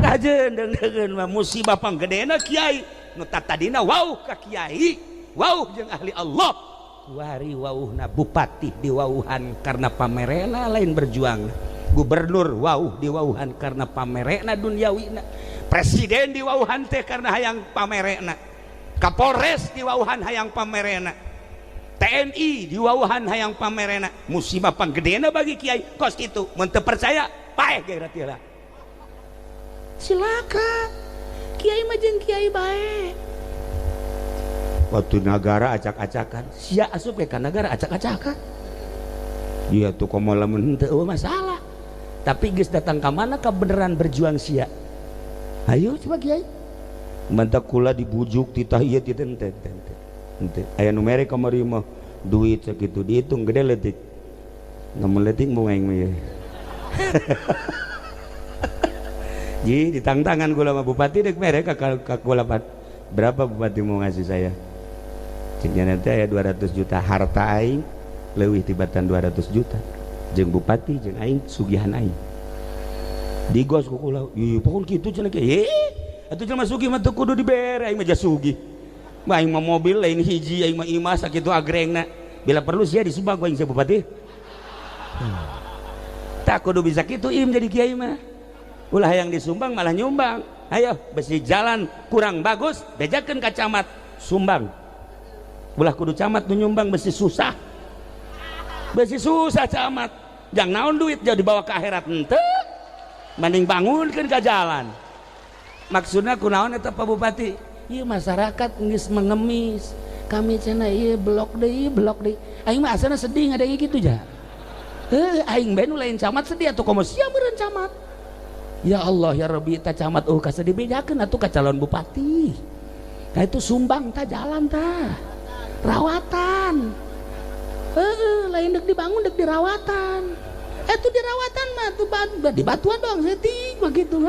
B: Kajen deung-deungeun mah musibah panggedena kiai nu tadina wauh ka kiai, wauh jeung ahli Allah. Kuari wauhna bupati diwauhan karena pamerena lain berjuang. Gubernur wauh diwauhan karena pamerena duniawina. Presiden diwauhan teh karena hayang pamerena. Kapolres diwauhan hayang pamerena. TNI diwauhan hayang pamerena. Musibah panggedena bagi kiai kos kitu. Mun teu percaya paeh ge lah. Silakan. Kiai mah jeung kiai bae. Waktu nagara acak-acakan, sia asup ke nagara acak-acakan. Dia tuh komo lamun henteu masalah. Tapi geus datang ka mana ka beneran berjuang sia. Ayo coba kiai. Mantak kula dibujuk titah ieu titah henteu henteu. Henteu. Aya nu mere kamari mah duit sakitu dihitung gede leutik. Lamun leutik mau aing mah ieu. Ji ditangtangan kula mah bupati dek mere ka kula berapa bupati mau ngasih saya? Ceknya nanti aya 200 juta harta aing leuwih tibatan 200 juta. Jeung bupati jeung aing sugihan aing. Digos ku kula, ieu pokon kitu cenah ge. Atuh jelema sugih mah teu kudu dibere aing mah sugih. Mah aing mah mobil lain hiji aing mah imah sakitu agrengna. Bila perlu sia disumbang ku aing sia bupati. Tak kudu bisa kitu im jadi kiai mah. Ulah yang disumbang malah nyumbang. Ayo besi jalan kurang bagus bejakeun ka camat sumbang. Ulah kudu camat nu nyumbang besi susah. Besi susah camat. Jang naon duit jauh dibawa ke akhirat henteu. Mending bangunkeun ka jalan. Maksudna kunaon eta Pak Bupati? Ieu masyarakat geus mengemis. Kami cenah ieu blok deui, blok deui. Aing mah asana sedih ngadenge kitu ja. Heuh aing bae nu lain camat sedih atuh komo sia meureun camat. Ya Allah ya Rabbi ta camat oh kasa dibejakeun atuh ka calon bupati. Nah itu sumbang ta jalan ta. Rawatan. Heeh lain dek dibangun dek dirawatan. Itu dirawatan mah tuh di batuan doang setik begitu.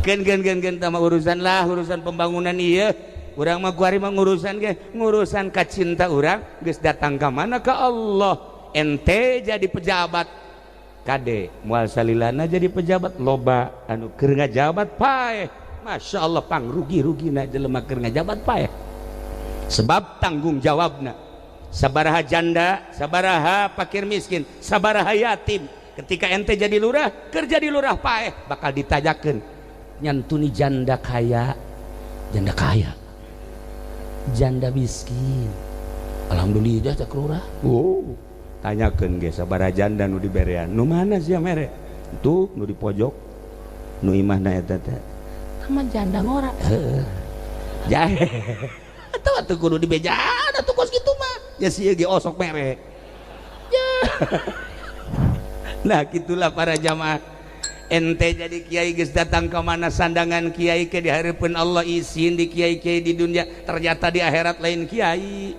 B: Gen gen gen gen tama urusan lah urusan pembangunan ieu. Urang mah kuari mah ngurusan ge ngurusan ka cinta urang geus datang ka mana ka Allah. Ente jadi pejabat kade moal salilana jadi pejabat loba anu keur ngajabat paeh. Masya Allah pang rugi-rugina jelema keur ngajabat paeh. Sebab tanggung jawabna sabaraha janda, sabaraha fakir miskin, sabaraha yatim. Ketika ente jadi lurah, kerja di lurah paeh bakal ditajakeun nyantuni janda kaya, janda kaya, janda miskin. Alhamdulillah cak lurah. Oh, tanyakeun ge sabaraha janda nu diberean. Nu mana sia mere? Tuh nu di pojok. Nu imahna eta teh. Sama janda ngora. Heeh. Jahe. Atuh atuh kudu dibejaan atuh kos kitu mah. Ya sia ge osok mere. Ya. Nah, gitulah para jamaah. Ente jadi kiai geus datang ke mana sandangan kiai ke dihareupeun Allah izin di kiai-kiai di dunia, ternyata di akhirat lain kiai.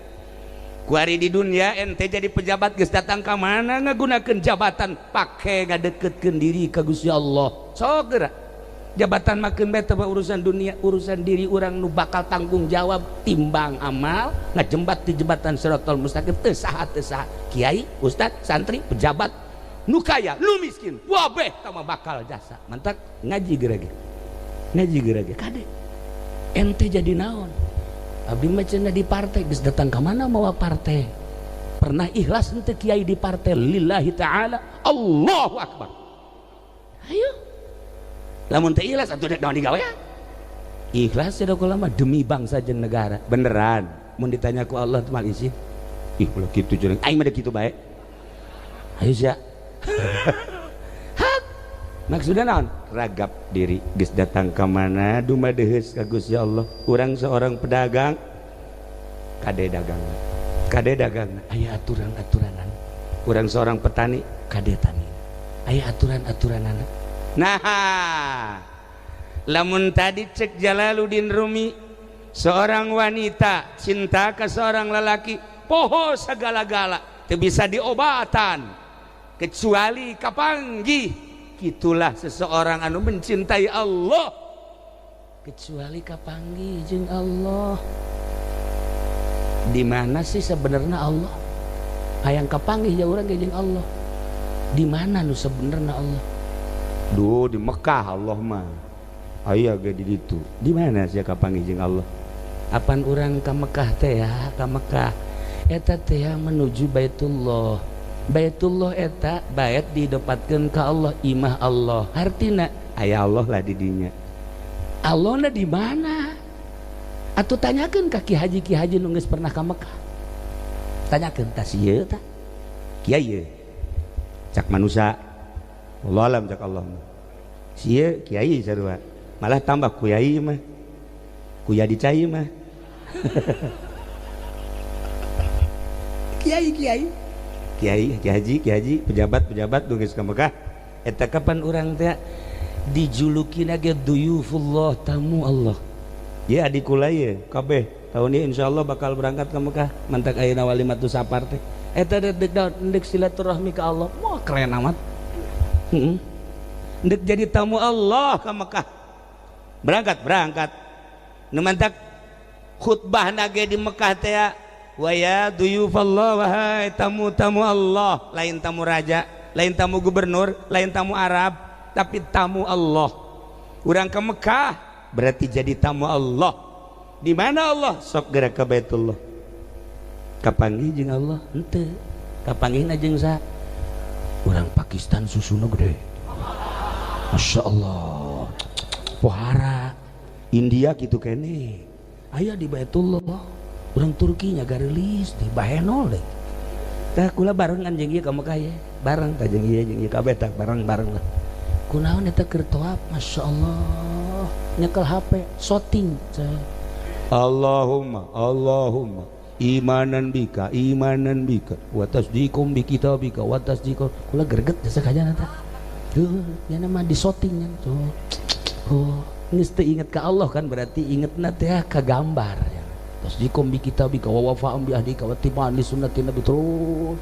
B: Kuari di dunia ente jadi pejabat geus datang ka mana ngagunakeun jabatan pake ngadeketkeun diri ka Gusti Allah. Sok geura. Jabatan makeun bae teh urusan dunia, urusan diri urang nu bakal tanggung jawab timbang amal ngajembat di jembatan Siratal Mustaqim teu saha teu saha. Kiai, ustad, santri, pejabat nu kaya, nu miskin, wabeh tama bakal jasa. Mantak ngaji geura ge. Ngaji geura ge kade. Ente jadi naon? Abdi mah cenah di partai geus datang ka mana mawa partai. Pernah ikhlas henteu kiai di partai lillahi taala. Allahu akbar. Ayo. Lamun teu ikhlas atuh dek naon digawean. Ikhlas cenah kula mah demi bangsa jeung negara. Beneran mun ditanya ku Allah teh mal izin. Ih ulah kitu jeung aing mah kitu bae. Ayo sia. Hak maksudna naon? Ragap diri geus datang ka mana dumadeheus ka Gusti Allah. Urang seorang pedagang kade dagang. Kade dagang aya aturan-aturanan. Urang seorang petani kade tani. Aya aturan-aturanana. Nah, lamun tadi cek Jalaluddin Rumi, seorang wanita cinta ke seorang lelaki poho segala-gala teu bisa diobatan kecuali kapanggih. Itulah seseorang anu mencintai Allah kecuali kapanggih jeung Allah. Di mana sih sebenarnya Allah? Hayang kapanggih ya urang ge jeung Allah. Di mana nu sebenarnya Allah? Duh, di Mekah Allah mah. Aya ge di ditu. Di mana sia kapanggih jeung Allah? Apan urang ka Mekah teh ya, ka Mekah. Eta teh menuju Baitullah. Baitullah eta bait didapatkeun ka Allah, imah Allah. Artina aya Allah lah di dinya. Allahna di mana? Atuh tanyakeun ka ki haji nu geus pernah ka Mekah. Tanyakeun tah ieu tah. Kiai ye. Cak manusia. Allah alam cak Allah. Sieu kiai sarua. Malah tambah kuyai mah. Kuya dicai mah. Kiai kiai. Kiai, kiai haji, pejabat-pejabat nu geus ka Mekah. Eta kapan urang teh dijulukina ge duyufullah, tamu Allah. Ya adik kula ye kabeh tahun ini insyaallah bakal berangkat ke Mekah. Mantak ayeuna walimatu sapar teh. Eta deuk deuk silaturahmi ka Allah. Wah keren amat. Heeh. Deuk jadi tamu Allah ke Mekah. Berangkat, berangkat. Nu mantak khutbahna ge di Mekah teh wa ya duyufallah, wahai tamu-tamu Allah, lain tamu raja, lain tamu gubernur, lain tamu Arab, tapi tamu Allah. Urang ke Mekah berarti jadi tamu Allah. Di mana Allah? Sok gerak ke Baitullah. Kapanggih jeung Allah? Henteu. Kapanggihna jeung sa? Urang Pakistan susuna gede. Masya Allah. Pohara. India kitu keneh. Aya di Baitullah. Urang Turki nya garelis di bahenol deh. Tah kula barengan jeung ieu ka Mekah ye. Bareng tah jeung ieu kabeh tah bareng-bareng lah. Kunaon eta keur tawaf? Masya Allah. Nyekel HP, shooting. Allahumma, Allahumma imanan bika, wa tasdiqum bi kitabika, wa tasdiqum. Kula greget jasa kajana tah. Heuh, nya mah di shooting nya. Oh, geus teu inget ka Allah kan berarti ingetna teh ka gambar. Tasdiqum bi kitabika wa wafa'um bi ahdika wa tiba'an li sunnati nabi terus.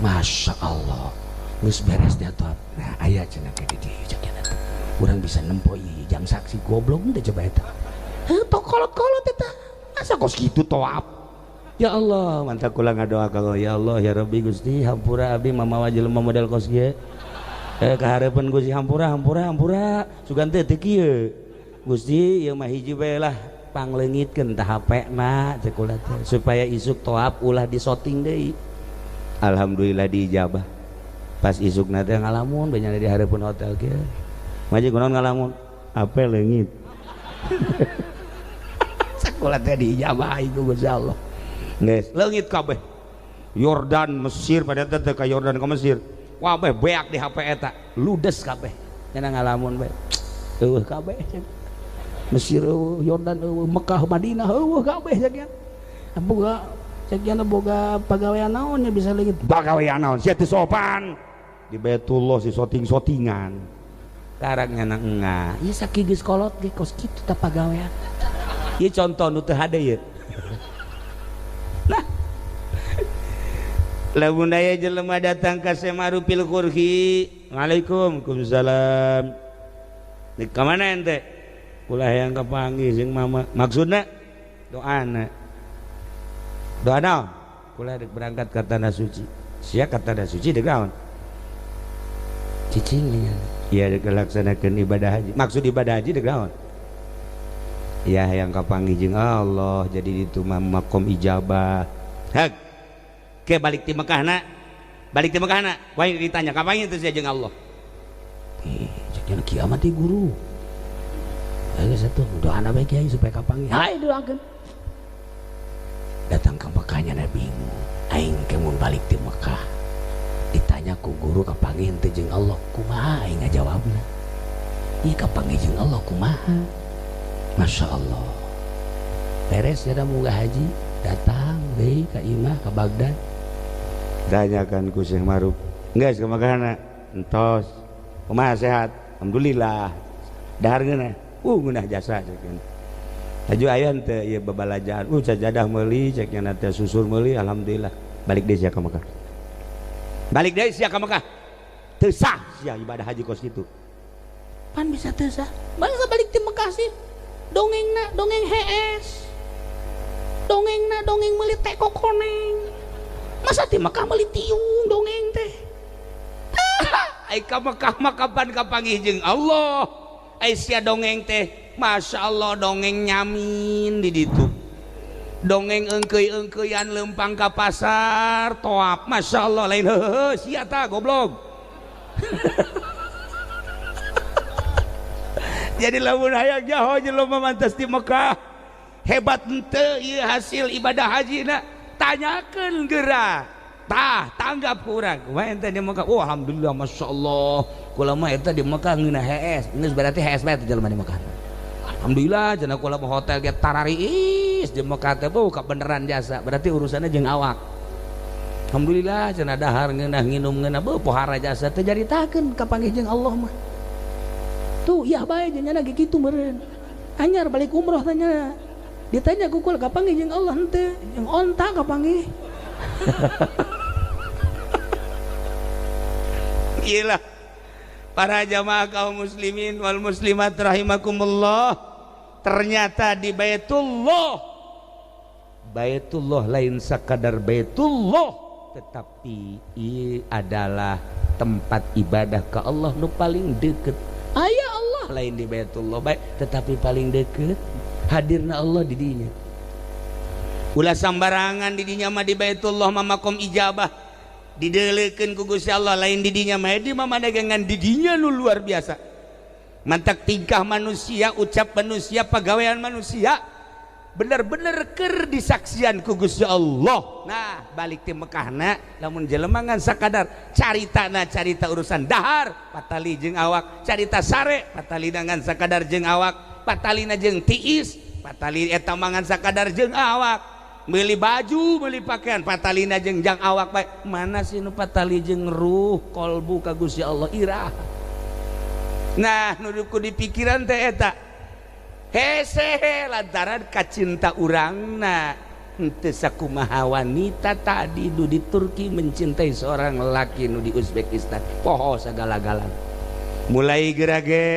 B: Masya Allah. Geus beres dia tawaf. Nah, aya cenah ke di dieu cek nya teh. Urang bisa nempo ieu jam saksi goblok teh coba eta. Heuh, tok kolot-kolot eta. Masa kos kitu tawaf? Ya Allah, mantap kula ngadoa ka Allah, ya Allah ya Rabbi Gusti hampura abdi mamawa jelema model kos kieu. Kahareupeun Gusti hampura hampura hampura sugan teh teu kieu. Gusti ieu mah hiji bae lah pangleungitkeun tah HP na cek kula teh supaya isuk tawaf ulah disoting deui. Alhamdulillah diijabah. Pas isukna teh ngalamun bae di hareupeun hotel kieu. Maji kunaon ngalamun? HP leungit. Sakola teh diijabah iku Gusti Allah. Geus leungit kabeh. Yordan Mesir pada teh ka Yordan ka Mesir. Wabeh beak di HP eta, ludes kabeh. Nya ngalamun bae. Eueuh kabeh. Mesir eueuh, Yordan eueuh, Mekah, Madinah eueuh kabeh sakian. Boga sakian boga pagawean naon nya bisa leungit. Pagawean naon sia teu sopan. Di Baitullah si soting-sotingan. Karangnya na engah. Ieu sakieu geus kolot ge kos kitu tah pagawean. Ieu contoh nu teu hade ieu. Nah. Lamun aya jelema datang ka Semarupil Qurhi, Waalaikum salam. Di ka mana ente? Kula hayang kapanggih jeung mama. Maksudna doana. Doa naon? Kula dek berangkat ka tanah suci. Sia ka tanah suci dek naon? Cicing nya. Iya dek laksanakeun ibadah haji. Maksud ibadah haji dek naon? Ya hayang kapanggih jeung Allah, jadi itu mah makom ijabah. Hak. Ke balik ti Mekah na. Balik ti Mekah na. Wah ditanya kapan itu sia jeung Allah? Cek kiamat di guru. Geus atuh doana bae kiai supaya kapanggih. Hae doakeun. Datang ke Mekahnya na bingung. Aing ke mun balik ti Mekah. Ditanya ku guru kapanggih henteu jeung Allah kumaha aing ngajawabna. Ieu kapanggih jeung Allah kumaha? Masya Allah. Beres jada munggah haji, datang deui ka imah ka Baghdad.
A: Tanyakan ku Syekh Maruf. Geus kumaha entos. Kumaha sehat? Alhamdulillah. Dahar ngeunah. Ngeunah jasa cek. Laju aya teu ieu babalajaan. Sajadah meuli cek nya teh susur meuli alhamdulillah. Balik deui sia ka Mekah. Balik deui sia ka Mekah. Teu sah sia ibadah haji kos kitu.
B: Pan bisa teu sah. Bangsa balik ti Mekah sih. Dongengna dongeng hees. Dongengna dongeng meuli teko koneng. Masa ti Mekah meuli tiung dongeng teh.
A: Ai ka Mekah mah kapan kapanggih jeung Allah. Ai sia dongeng teh Masya Allah dongeng nyamin di ditu. Dongeng engkeuy-engkeuyan lempang ka pasar toap. Masya Allah lain heuheuh sia tah goblok. Jadi lamun hayang nyaho jelema mantas di Mekah hebat henteu ieu hasil ibadah haji na tanyakeun geura. Tah tanggap ku urang kumaha ente di Mekah? Oh alhamdulillah masyaallah kula mah eta di Mekah ngeunah hees. Geus berarti hees bae teh jelema di Mekah. Alhamdulillah cenah kula mah hotel ge tarariis di Mekah teh beuh kabeneran jasa. Berarti urusanna jeung awak. Alhamdulillah cenah dahar ngeunah nginum ngeunah beuh pohara jasa teh jaritakeun kapanggih jeung Allah mah.
B: Tuh yah bae jeung nya ge kitu meureun. Anyar balik umroh tanya. Ditanya ku kula kapanggih jeung Allah henteu? Jeung onta kapanggih.
A: Iyalah para jamaah kaum muslimin wal muslimat rahimakumullah, ternyata di Baitullah, Baitullah lain sakadar Baitullah, tetapi ia adalah tempat ibadah ke Allah nu paling deket.
B: Aya Allah
A: lain di Baitullah baik, tetapi paling deket hadirna Allah di dinya. Ulah sambarangan di dinya mah di Baitullah mah makom ijabah. Didelekeun ku Gusti Allah lain didinya mah di mah dagangan didinya nu luar biasa. Mantak tingkah manusia, ucap manusia, pagawean manusia bener-bener keur disaksian ku Gusti Allah. Nah, balik ti Mekahna lamun jelema ngan sakadar caritana carita urusan dahar patali jeung awak, carita sare patalina ngan sakadar jeung awak, patalina jeung tiis, patali eta mangan sakadar jeung awak. Meuli baju, meuli pakaian, patalina jeung jang awak bae. Mana sih nu patali jeung ruh kolbu ka Gusti Allah irah. Nah, nu ku dipikiran teh eta. Hese lantaran kacinta urangna henteu sakumaha wanita tadi nu di Turki mencintai seorang lelaki nu di Uzbekistan. Poho sagala-galana. Mulai gerage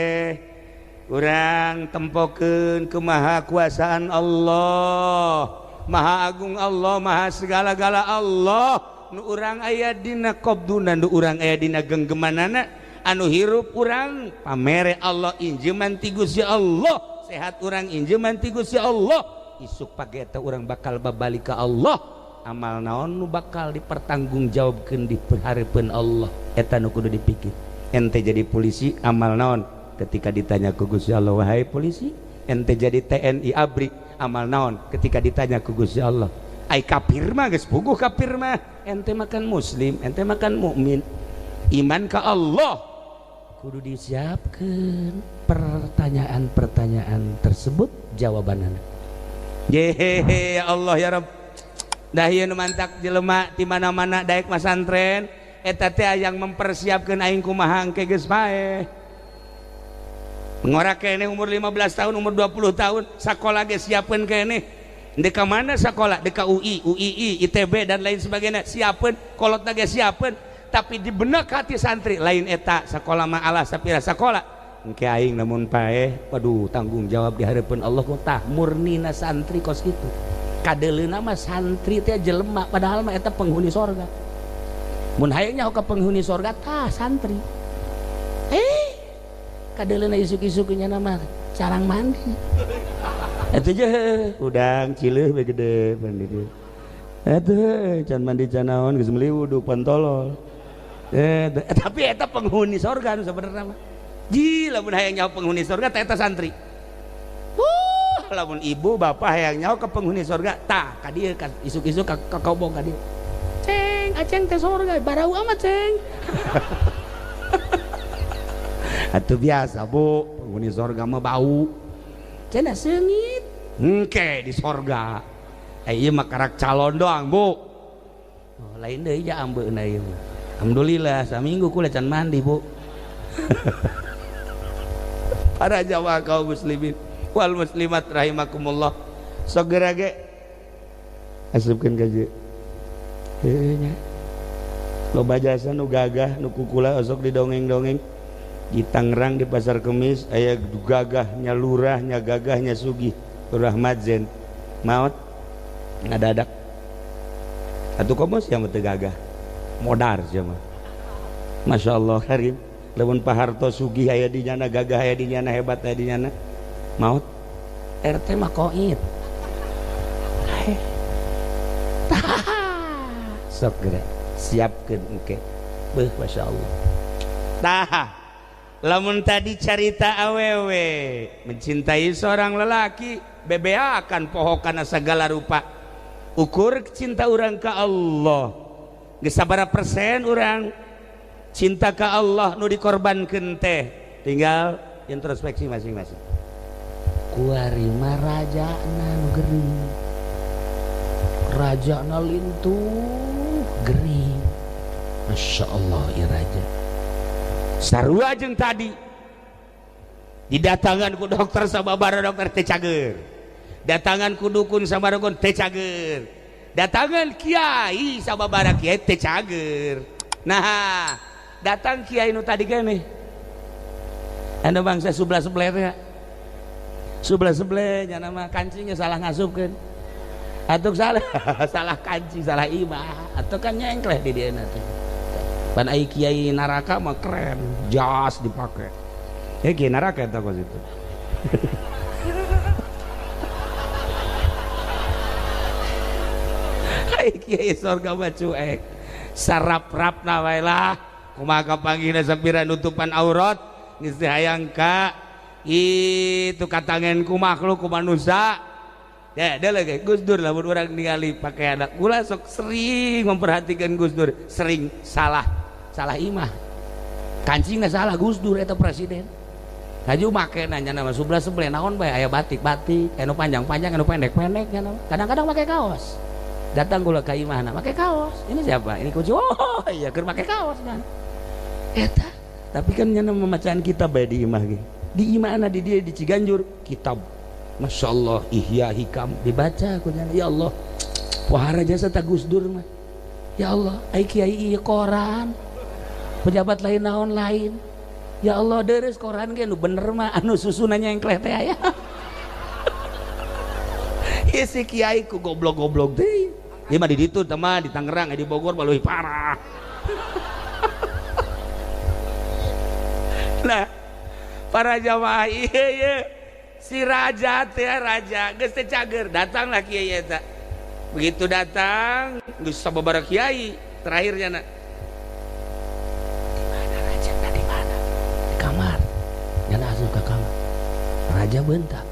A: urang tempokeun kemahakuasaan Allah. Maha Agung Allah, Maha segala-gala Allah. Nu urang aya dina qabduna, nu urang aya dina genggemanana, anu hirup urang pamere Allah injeman ti Gusti Allah, sehat urang injeman ti Gusti Allah. Isuk pagi eta urang bakal babalik ka Allah. Amal naon nu bakal dipertanggungjawabkeun di hareupeun Allah. Eta nu kudu dipikir. Ente jadi polisi amal naon ketika ditanya ku Gusti Allah, wahai polisi, ente jadi TNI ABRI amal naon ketika ditanya ku Gusti Allah. Ai kafir mah geus puguh kafir mah, ente makan muslim, ente makan mukmin, iman ka Allah.
B: Kudu disiapkeun pertanyaan-pertanyaan tersebut jawabanana.
A: Yehehe ya Allah ya Rabb. Dah ieu nu mantak jelema ti mana-mana daek masantren eta teh yang mempersiapkeun aing kumaha engke geus paeh. Ngora keneh umur 15 tahun, umur 20 tahun, sakola ge siapeun keneh. Dek ka mana sakola? Dek ka UI, UII, ITB dan lain sebagainya. Siapeun, kolotna ge siapeun, tapi di benak hati santri lain eta sakola mah alah sapira sakola. Engke aing lamun paeh, waduh tanggung jawab di hareupeun Allah ku tah murnina santri kos kitu. Kadeuleuna mah santri teh jelema padahal mah eta penghuni sorga. Mun hayang nyaho ka penghuni sorga tah santri. Kadeuleuna isuk-isuk nya nama carang mandi. Eta je udang cileuh we gede mandi dieu. Eta can mandi can naon geus meuli wudu pantolol. Tapi eta penghuni sorga nu sabenerna mah. Ji lamun hayang nyaho penghuni sorga tah eta santri. Lamun ibu bapak hayang nyaho ke penghuni sorga tah ka dieu isuk-isuk ka kobong ka dieu. Ceng
B: Aceng teh sorga barau amat ceng. Atuh biasa bu, penghuni sorga mah bau. Cenah seungit. Engke di sorga. Ieu mah karak calon doang bu. Oh, lain deui ja ambeuna ieu mah. Alhamdulillah saminggu kula can mandi bu. Para jamaah kaum muslimin wal muslimat rahimakumullah. Sok geura ge asupkeun ka dieu. Heuh nya. Loba jasa nu gagah nu kukula osok didongeng-dongeng. Di Tangerang di Pasar Kemis aya gagahnya lurahnya gagahnya sugih lurah Madzen maot ngadadak atuh komo sia mah teu gagah modar sia mah. Masya Allah karim lamun Pak Harto sugih aya di nyana gagah aya di nyana hebat aya di nyana maot RT mah koit sok geura siapkeun engke beuh Masya Allah. Tah lamun tadi carita awewe mencintai seorang lelaki bebea akan poho kana segala rupa ukur cinta urang ka Allah geus sabaraha persen urang cinta ka Allah nu dikorbankeun teh tinggal introspeksi masing-masing. Kuari mah rajana nu gering rajana lintuh gering Masya Allah ieu raja sarua jeung tadi didatangan ku dokter sababara dokter teh cager datangan ku dukun sama dukun teh cager datangan kiai sababara kiai teh cager. Nah datang kiai nu tadi keneh anu bangsa sebelah-sebelah teh sebelah-sebelah nya nama kancingnya salah ngasupkeun atuh salah salah kancing salah imah atuh kan nyengkleh di dieu teh. Pan ai kiai neraka mah keren, jas dipake. Ya kiai neraka eta kos itu. Ai kiai sorga mah cuek. Sarap-rapna wae lah. Kumaha kapanggihna sapira nutupan aurat geus teu hayang ka itu katangen ku makhluk ku manusia. Ya, ada lagi Gus Dur lamun urang ningali pakaian kula sok sering memperhatikan Gus Dur, sering salah. Salah imah kancingna salah Gus Dur eta presiden haju make nanya nama sebelah sebelah naon bae aya batik-batik anu panjang-panjang anu pendek-pendek nya kadang-kadang make kaos datang kula ka imahna make kaos ini siapa ini kunci oh iya keur make kaos kan eta tapi kan nya memacaan kitab bae di imah ge di imahna di dieu di Ciganjur kitab Masya Allah Ihya Hikam dibaca ku nya ya Allah wahara jasa ta Gus Dur mah ya Allah ai kiai ieu koran pejabat lain naon lain ya Allah deres koran ge nu bener mah anu susunannya yang kleh teh aya ieu si kiai ku goblok-goblok teh ieu mah di ditu teh mah di Tangerang di Bogor mah leuwih parah. Nah para jamaah ieu ieu si raja teh raja geus teh cager datanglah kiai eta begitu datang geus sababaraha kiai terakhirnya na kamar nyana asup ka kamar raja bentak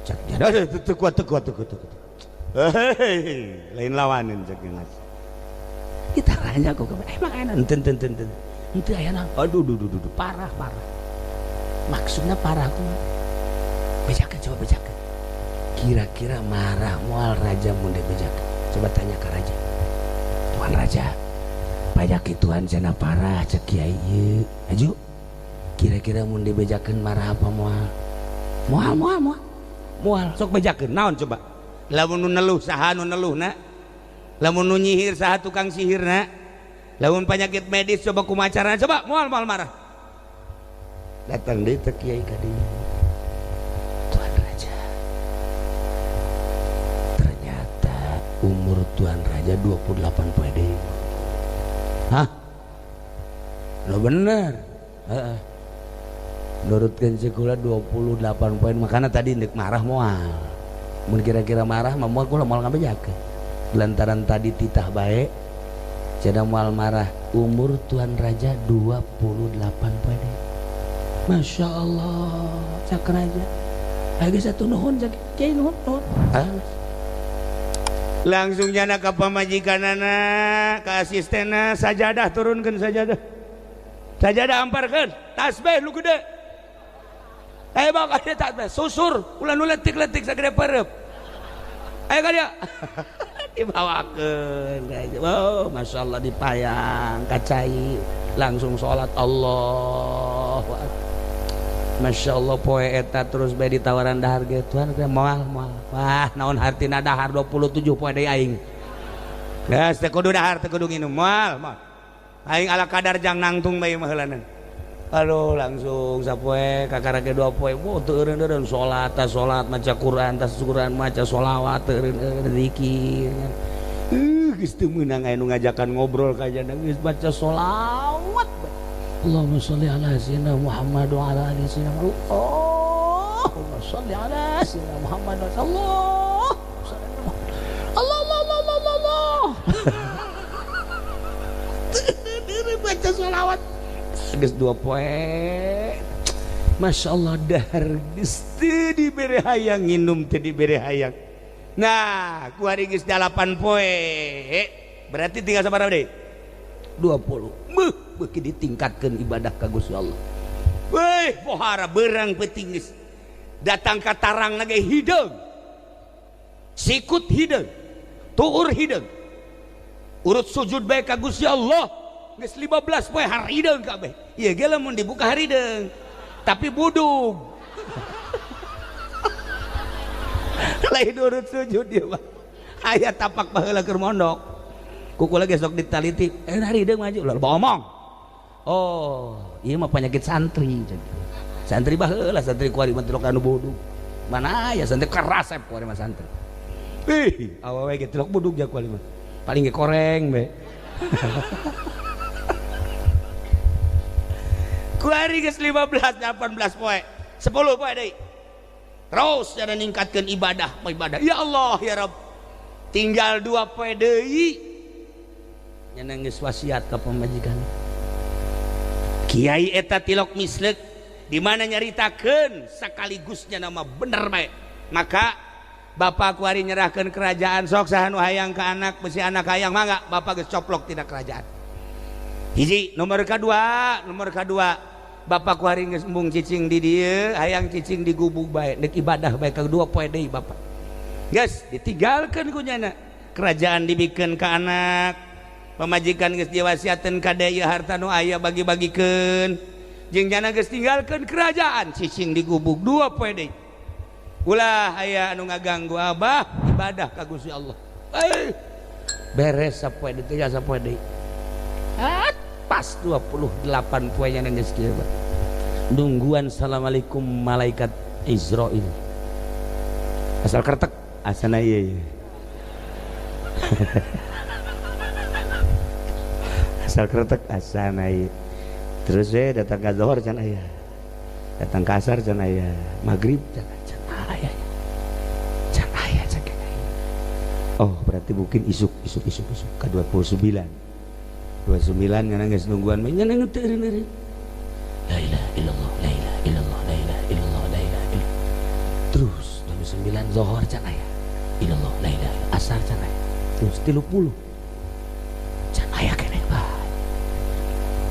B: cak dia teu kuat teu kuat teu kuat hei lain lawanan cak dia kita raja kok emang enak enten enten enten henteu aya naon aduh duh duh duh parah parah maksudna parah kumaha bejakeun coba bejakeun kira-kira marah moal raja mun dibejakeun coba tanya ka raja tuan raja pajak Tuhan cenah parah cek kiai ieu aju kira-kira mun dibejakeun marah apa moal moal moal moal moal sok bejakeun naon coba lamun nu neluh saha nu neluhna lamun nu nyihir saha tukang sihirna lamun penyakit medis coba kumaha carana coba moal moal marah datang deui teh kiai ka dieu tuan raja ternyata umur tuan raja 28 poe deui. Hah? Lo bener. Heeh. Nurutkeun sekolah 28 poin makana tadi ndek marah moal. Mun kira-kira marah mah moal kula moal ngabejakeun. Lantaran tadi titah bae cenah moal marah umur tuan raja 28 poin. Masya Allah, cak raja. Lagi satu nuhun cak kiai nuhun nuhun. Langsung nyana ka pamajikanana, ka asistenna, sajadah turunkeun sajadah. Sajadah amparkeun, tasbih lu gede. Eh bakal dia tasbih, susur, ulah nu letik-letik sagede pareup. Ayo ka dia. Dibawakeun. Oh, masyaallah dipayang ka cai, langsung salat Allahu akbar. Masya Allah poe eta terus bae ditawaran dahar ge tuan moal moal. Wah naon hartina dahar 27 poe deui aing. Geus teu kudu dahar teu kudu nginum moal moal. Aing ala kadar jang nangtung bae mah heulanan. Aduh langsung sapoe kakara ge 2 poe. Wah teu eureun-eureun salat tas salat maca Quran tas Quran maca sholawat teu eureun-eureun zikir. Geus teu meunang aya nu ngajakan ngobrol ka jana geus baca sholawat. Allahumma sholli ala sayyidina Muhammad wa ala ali sayyidina Muhammad. Allahumma sholli ala sayyidina Muhammad wa Allah. Allah Allah Allah Allah Allah. Baca sholawat. Geus 2 poe. Masya Allah dahar geus teu dibere hayang nginum teu dibere hayang. Nah, ku hari geus 8 poe. Berarti tinggal sabaraha deui? 20. Beuh, beuki ditingkatkeun ibadah ka Gusti Allah. Weh, pohara berang peuting geus. Datang ka tarang ge hideung. Sikut hideung. Tuur hideung. Urut sujud bae ka Gusti Allah. Geus 15 poe harideung kabeh. Ieu ge lamun dibuka harideung. Tapi budug. Lain urut sujud ieu mah. Aya tapak baheula keur mondok. Kuku lagi sok ditaliti, harideung maju lah omong. Oh, ieu mah penyakit santri. Santri baheula santri kuari mah tilok anu budug. Mana aya santri kerasep kuari mah santri. Ih, awewe ge tilok budug ja kuari mah. Paling ge koreng be. Kuari geus 15 18 poe. 10 poe deui. Terus jana ningkatkeun ibadah, ibadah. Ya Allah ya Rabb. Tinggal 2 poe deui. Nyana geus wasiat ka pamajikan. Kiai eta tilok mislek di mana nyaritakeun sakaligusnya nama bener bae. Maka bapak kuari nyerahkeun kerajaan sok saha nu hayang ka anak besi anak hayang mangga bapak geus coplok tina kerajaan. Hiji nomor kadua, bapak kuari geus embung cicing di dieu hayang cicing di gubuk bae deuk ibadah bae ka 2 poe deui bapak. Geus ditinggalkeun ku nyana. Kerajaan dibikeun ka anak. Pamajikan geus diwasiateun ka deui harta nu aya bagi-bagikeun. Jeung jana geus tinggalkeun kerajaan cicing di gubuk 2 poe deui. Ulah aya anu ngaganggu abah ibadah ka Gusti Allah. Beres sapoe deui teh sapoe deui. Pas 28 poe nya geus kieu. Nungguan assalamualaikum malaikat Israil. Asal kertek asana ieu. Asal kretek asana ieu. Terus we datang ka zuhur can aya. Datang ka asar can aya, magrib can aya. Can aya can aya. Oh, berarti mungkin isuk ka 29. 29 ngana geus nungguan mah nya teu eureun-eureun. La ilaha illallah, la ilaha illallah, la ilaha illallah, la ilaha illallah. Terus 29 zuhur can aya. Illallah, la ilaha illallah, asar can aya. Terus 30. Can aya keneh bae.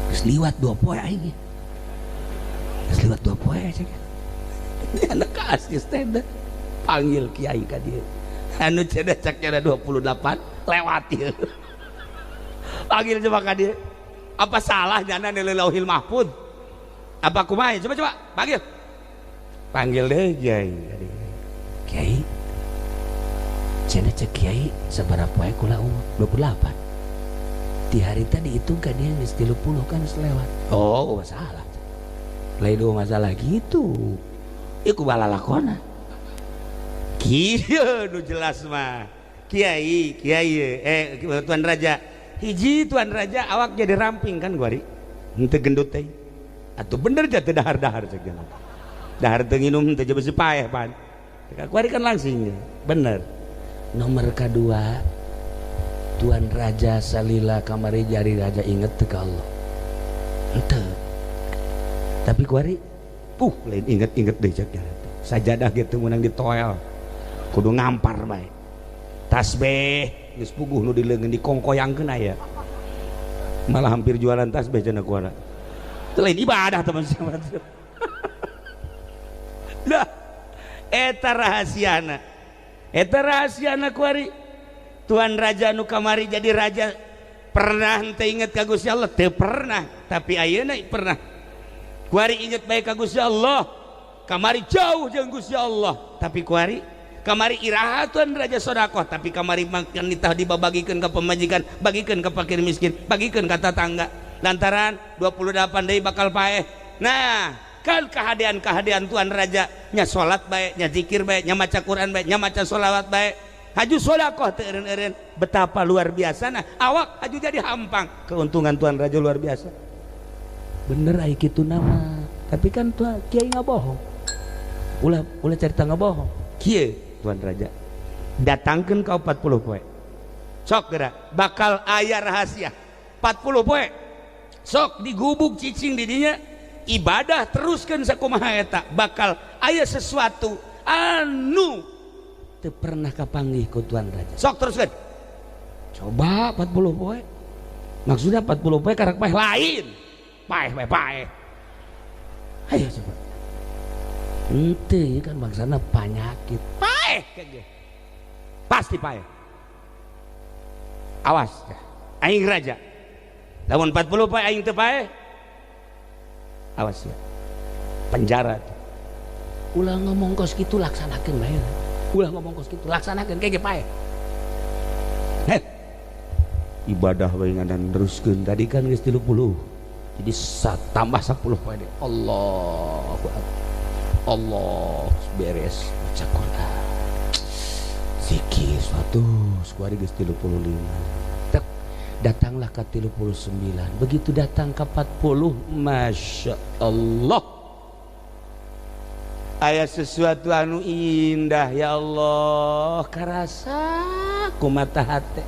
B: Geus liwat 2 poe aing. Geus liwat 2 poe cek. Anak ka asisten panggil kiai ka dieu. Anu cenah cak cenah 28 lewat ieu. Panggil coba ka dieu. Apa salah jana di Lauhil Mahfud? Apa kumaha? Coba coba panggil. Panggil deh kiai. Kiai. Cenah cek kiai sabaraha poe kula umur 28. Di hari tadi dihitung ka dia geus 30 kan geus lewat. Oh, masalah. Lain dua masalah gitu. Ieu ku balalakona. Kieu nu jelas mah. Kiai, kiai tuan raja. Hiji tuan raja awak jadi ramping kan kuari. Henteu gendut teh. Atuh bener ja teu dahar-dahar cek jalan. Dahar teu nginum teu besi paeh pan. Kuari kan langsing. Bener. Nomor kedua Tuan Raja salila kamari jari raja inget teu ka Allah. Henteu. Tapi kuari lain inget-inget deui cek jalan. Sajadah ge teu meunang ditoel. Kudu ngampar bae. Tasbih geus puguh nu dileungeun dikongkoyangkeun aya. Malah hampir jualan tasbih cenah kuara. Itu lain ibadah teman teman. Lah eta rahasiana. Eta rahasiana kuari. Tuan Raja nu kamari jadi raja pernah henteu inget ka Gusti Allah? Teu pernah, tapi ayeuna pernah. Kuari inget bae ka Gusti Allah. Kamari jauh jeung Gusti Allah, tapi kuari kamari iraha Tuan Raja sedekah, tapi kamari makan nitah dibabagikeun ka pemajikan, bagikeun ka fakir miskin, bagikeun ka tatangga. Lantaran 28 deui bakal paeh. Nah, kan kahadean-kahadean Tuan Raja nya salat bae, nya zikir bae, nya maca Quran bae, nya maca sholawat bae. Haju sedekah teu eureun-eureun, betapa luar biasa nah awak haju jadi hampang. Keuntungan Tuan Raja luar biasa. Bener ai kitu nama. Tapi kan tuan kiai ngabohong. Ulah ulah cerita ngabohong. Kieu Tuan Raja datangkeun ka 40 poe. Sok geura bakal aya rahasia. 40 poe. Sok digubuk cicing di dinya ibadah teruskeun sakumaha eta bakal aya sesuatu anu teu pernah kapanggih ku Tuan Raja. Sok teruskeun. Coba 40 poe. Maksudnya 40 poe karak paeh lain. Paeh paeh paeh. Ayo coba. Henteu kan bangsana panyakit. Paeh kege. Pasti paeh. Awas aing raja. Lamun 40 poe aing teu paeh. Awas ya. Penjara. Ulah ngomong kos kitu laksanakeun bae. Ulah ngomong kos kitu laksanakeun kege paeh. Heh. Ibadah bae ngadan neruskeun tadi kan geus 30. Jadi tambah 10 poe deui. Allahu akbar. Allah beres baca Quran. Zikir suatu kuari geus 35. Tek datanglah ke 39. Begitu datang ke 40, Masya Allah. Aya sesuatu anu indah ya Allah karasa ku mata hate.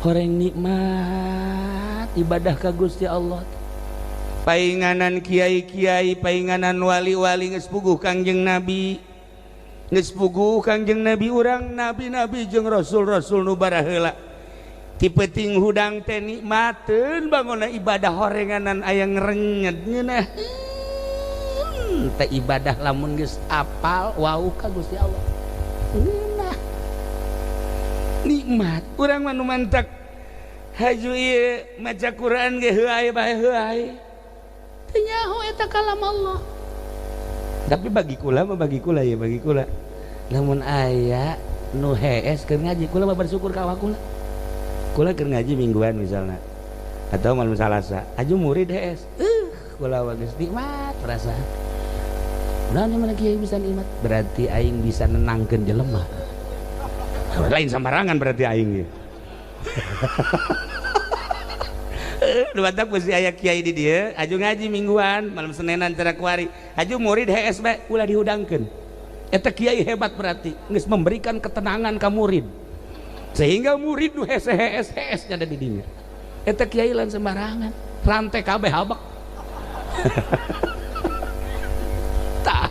B: Horeng nikmat ibadah ka Gusti Allah. Painganan kiai-kiai, painganan wali-wali geus puguh Kangjeng Nabi. Geus puguh Kangjeng Nabi urang nabi-nabi jeung rasul-rasul nu baraheula. Ti peuting hudang teh nikmateun bangona ibadah horenganan aya ngrenyet ngeunah. Teh ibadah lamun geus apal wau ka Gusti Allah. Ngeunah. Nikmat urang mah nu mantak haju ieu maca Quran ge heuay bae heuay. Teu nyaho eta kalam Allah. Tapi bagi kula mah bagi kula ya bagi kula. Lamun aya nu hees keur ngaji kula mah bersyukur ka awak kula. Kula keur ngaji mingguan misalna atau malam Salasa, aju murid hees. Kula mah geus nikmat perasaan. Nah, mana kiai bisa nikmat? Berarti aing bisa nenangkeun jelema. Lain sembarangan berarti aing ieu. Nu batak mesti aya kiai di dieu, aju ngaji mingguan, malam Senenan cara kuari. Aju murid hees bae ulah dihudangkeun. Eta kiai hebat berarti geus memberikan ketenangan ka murid. Sehingga murid nu hese hees hees nya di dinya. Eta kiai lain sembarangan, rantai kabeh habak. Tah.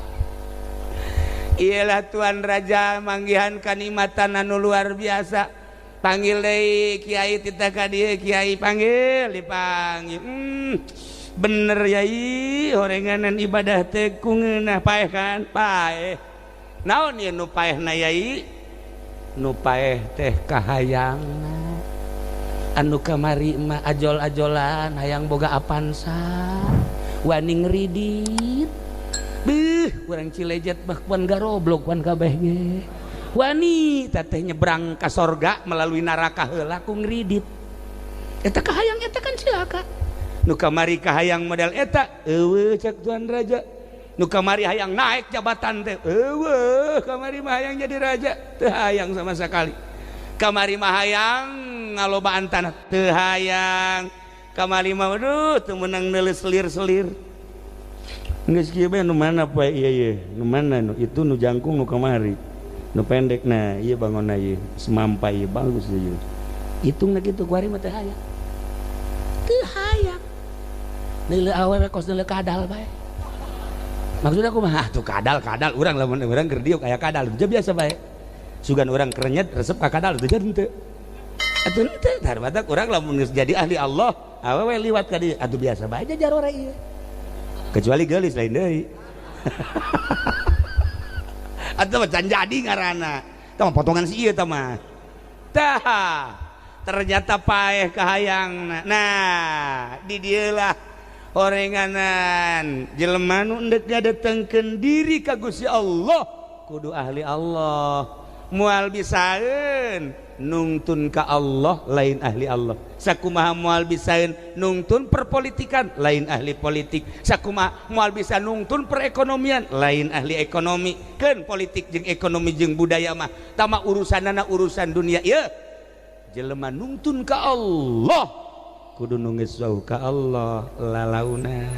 B: Iyalah Tuan Raja manggihan kanikmatan anu luar biasa. Panggil deui kiai titah ka dieu, kiai panggil, dipanggil. Bener yai, horenganan ibadah teh ku ngeunah paeh kan? Paeh. Naon ieu nu paehna yai? Nu paeh teh kahayangna. Anu kamari mah ajol-ajolan hayang boga Avanza, wani ngridit. Beuh, urang Cilejet mah kuan garoblok kuan kabeh ge. Wani teteh nyebrang ka sorga melalui neraka heula ku ngridit. Eta kahayang eta kan cilaka. Nu kamari kahayang model eta eueuh cek Tuan Raja. Nu kamari hayang naik jabatan teh eueuh kamari mah hayang jadi raja teu hayang sama sekali. Kamari mah hayang ngalobaan tanah teu hayang. Kamari mah aduh teu meunang neuleus selir-selir. Geus kieu bae nu mana poe ieu ieu nu mana nu itu nu jangkung nu kamari. Nu pendek nah ieu bangonna ieu semampai ieu bagus ieu. Hitungna kitu kuari mah teu hayang. Teu hayang. Neuleuh awewe kos neuleuh kadal bae. Maksudnya aku mah tuh kadal-kadal urang lamun urang keur diuk aya kadal biasa bae. Sugan urang kerenyet resep ka kadal teu jadi teu. Atuh teu tar batak urang lamun geus jadi ahli Allah, awewe liwat ka dieu atuh biasa bae jarore ieu. Kecuali geulis lain deui. Atuh mah can jadi ngaranna. Tah mah potongan si ieu tah mah. Tah ternyata paeh kahayangna. Nah, di dieu lah orenganan jelema nu endek ngadatengkeun diri ka Gusti Allah kudu ahli Allah. Moal bisaeun nungtun ka Allah lain ahli Allah. Sakumaha moal bisaeun nungtun perpolitikan lain ahli politik. Sakumaha moal bisa nungtun perekonomian lain ahli ekonomi. Keun politik jeung ekonomi jeung budaya mah tama urusanana urusan dunia ieu. Jelema nungtun ka Allah kudu nu geus wauh ka Allah lalauna.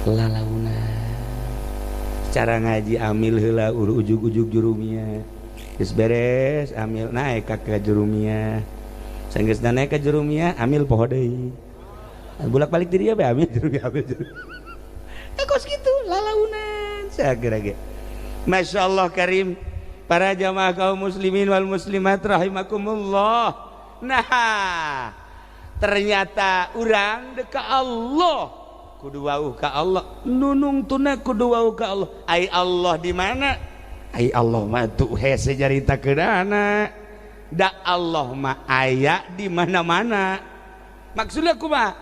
B: Lalauna. Cara ngaji amil heula ujug-ujug jurumia. Geus beres amil naik ka jurumia. Sanggeusna naik ka jurumia amil poho deui. Bolak-balik di dieu bae amil jurumia amil jurumia. Kos kitu lalaunan sageura ge. Masyaallah karim para jamaah kaum muslimin wal muslimat rahimakumullah. Nah, ternyata urang dek ka Allah kudu wauh ka Allah, nunungtuna kudu wauh ka Allah. Ai Allah di mana? Ai Allah mah tuh hese nyaritakeunana. Da Allah mah aya di mana-mana. Maksudna kumaha?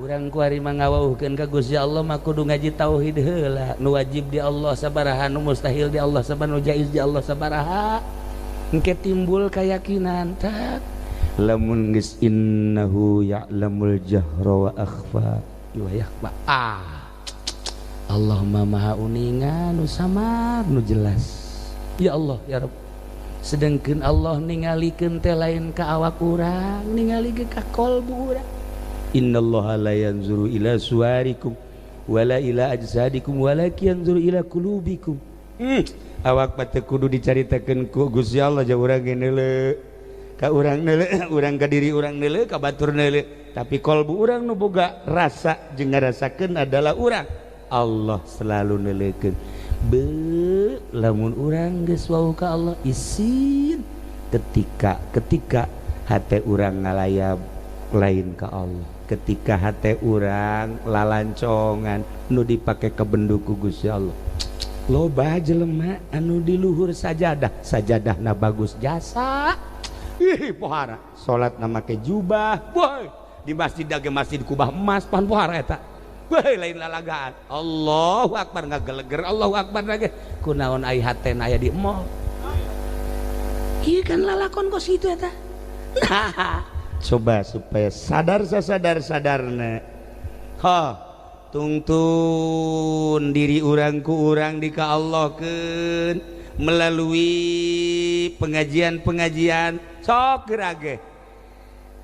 B: Urang kuari mah ngawauhkeun ka Gusti Allah mah kudu ngaji tauhid heula. Nu wajib di Allah sabaraha, nu mustahil di Allah sabaraha, nu jaiz di Allah sabaraha. Engke timbul keyakinan tak lamun geus innahu ya'lamul jahra wa akhfa wa yakhfa. Ah, Allah mah maha uninga nu samar nu jelas. Ya Allah ya Rabb. Sedangkeun Allah ningalikeun teh lain ka awak urang, ningalikeun ka kolbu urang. Innallaha la yanzuru ila suwarikum wala ila ajsadikum walakin yanzuru ila qulubikum. Awak mah teu kudu dicaritakeun ku Gusti Allah ja urang ge neuleu. Ka urang neuleu, urang ka diri urang neuleu, ka batur neuleu. Tapi kolbu urang nu boga rasa jeung ngarasakeun adalah urang. Allah selalu neuleukeun. Be lamun urang geus wauh ka Allah isin ketika hate urang ngalayab lain ka Allah, ketika hate urang lalancongan nu dipake kebendu ku Gusti Allah. Loba jelema anu di luhur sajadah, sajadahna bagus jasa. Ih pohara, salatna make jubah, boy di masjid ge masjid kubah emas pan pohara eta. Weh lain lalagaan. Allahu akbar ngageleger, Allahu akbar lagi. Kunaon ai hatena aya di mall. Ieu kan lalakon kos kitu eta. Nah, coba supaya sadar sasadar-sadarna. Ha, tungtun diri urang ku urang di ka Allahkeun melalui pengajian-pengajian sok geura ge.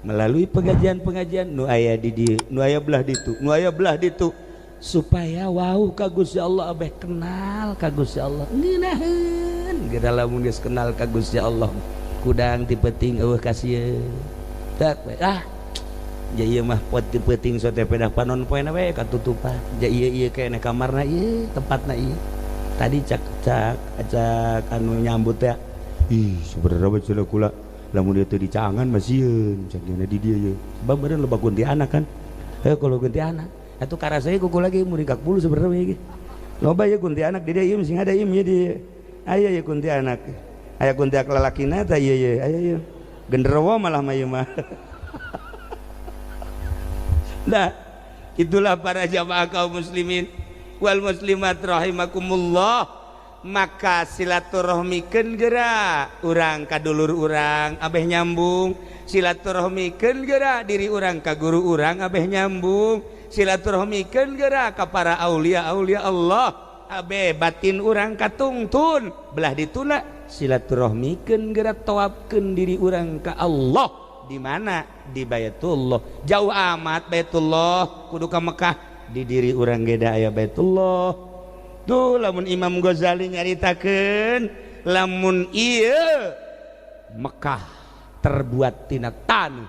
B: Melalui pengajian-pengajian nu aya di dieu, nu aya belah ditu, nu aya belah ditu supaya wau ka Gusti Allah abeh kenal ka Gusti Allah. Ngeunaheun geura lamun geus kenal ka Gusti Allah kudang ti peuting eueuh kasieun. Tak we ah. Ja ieu mah pot ti peuting sote pedah panon poena we katutupan. Ja ieu ieu keneh kamarna ieu, tempatna ieu. Tadi cak cak cak anu nyambut teh. Ih, sebenarnya mah cenah kula lamun dia teu dicangan mah sieun cak dina di dieu ye. Sebab meureun loba kuntianak kan. Heuh kalau kuntianak. Atuh karasa kuku lagi muringkak bulu sebenarnya ieu. Loba ye kuntianak di dieu ieu sing ada ieu di. Aya ye kuntianak. Aya kuntianak lalakina tah ieu ye. Aya ye. Genderuwo malah mah ieu mah. Nah, itulah para jamaah kaum muslimin wal muslimat rahimakumullah. Maka silaturahmikeun geura urang ka dulur urang abeh nyambung, silaturahmikeun geura diri urang ka guru urang abeh nyambung, silaturahmikeun geura ka para aulia-aulia Allah abeh batin urang katungtun belah dituna, silaturahmikeun geura tawafkeun diri urang ka Allah. Di mana? Di Baitullah. Jauh amat Baitullah kudu ka Mekah, di diri urang ge da aya Baitullah. Tuh lamun Imam Ghazali nyaritakeun lamun ieu Mekah terbuat tina taneuh,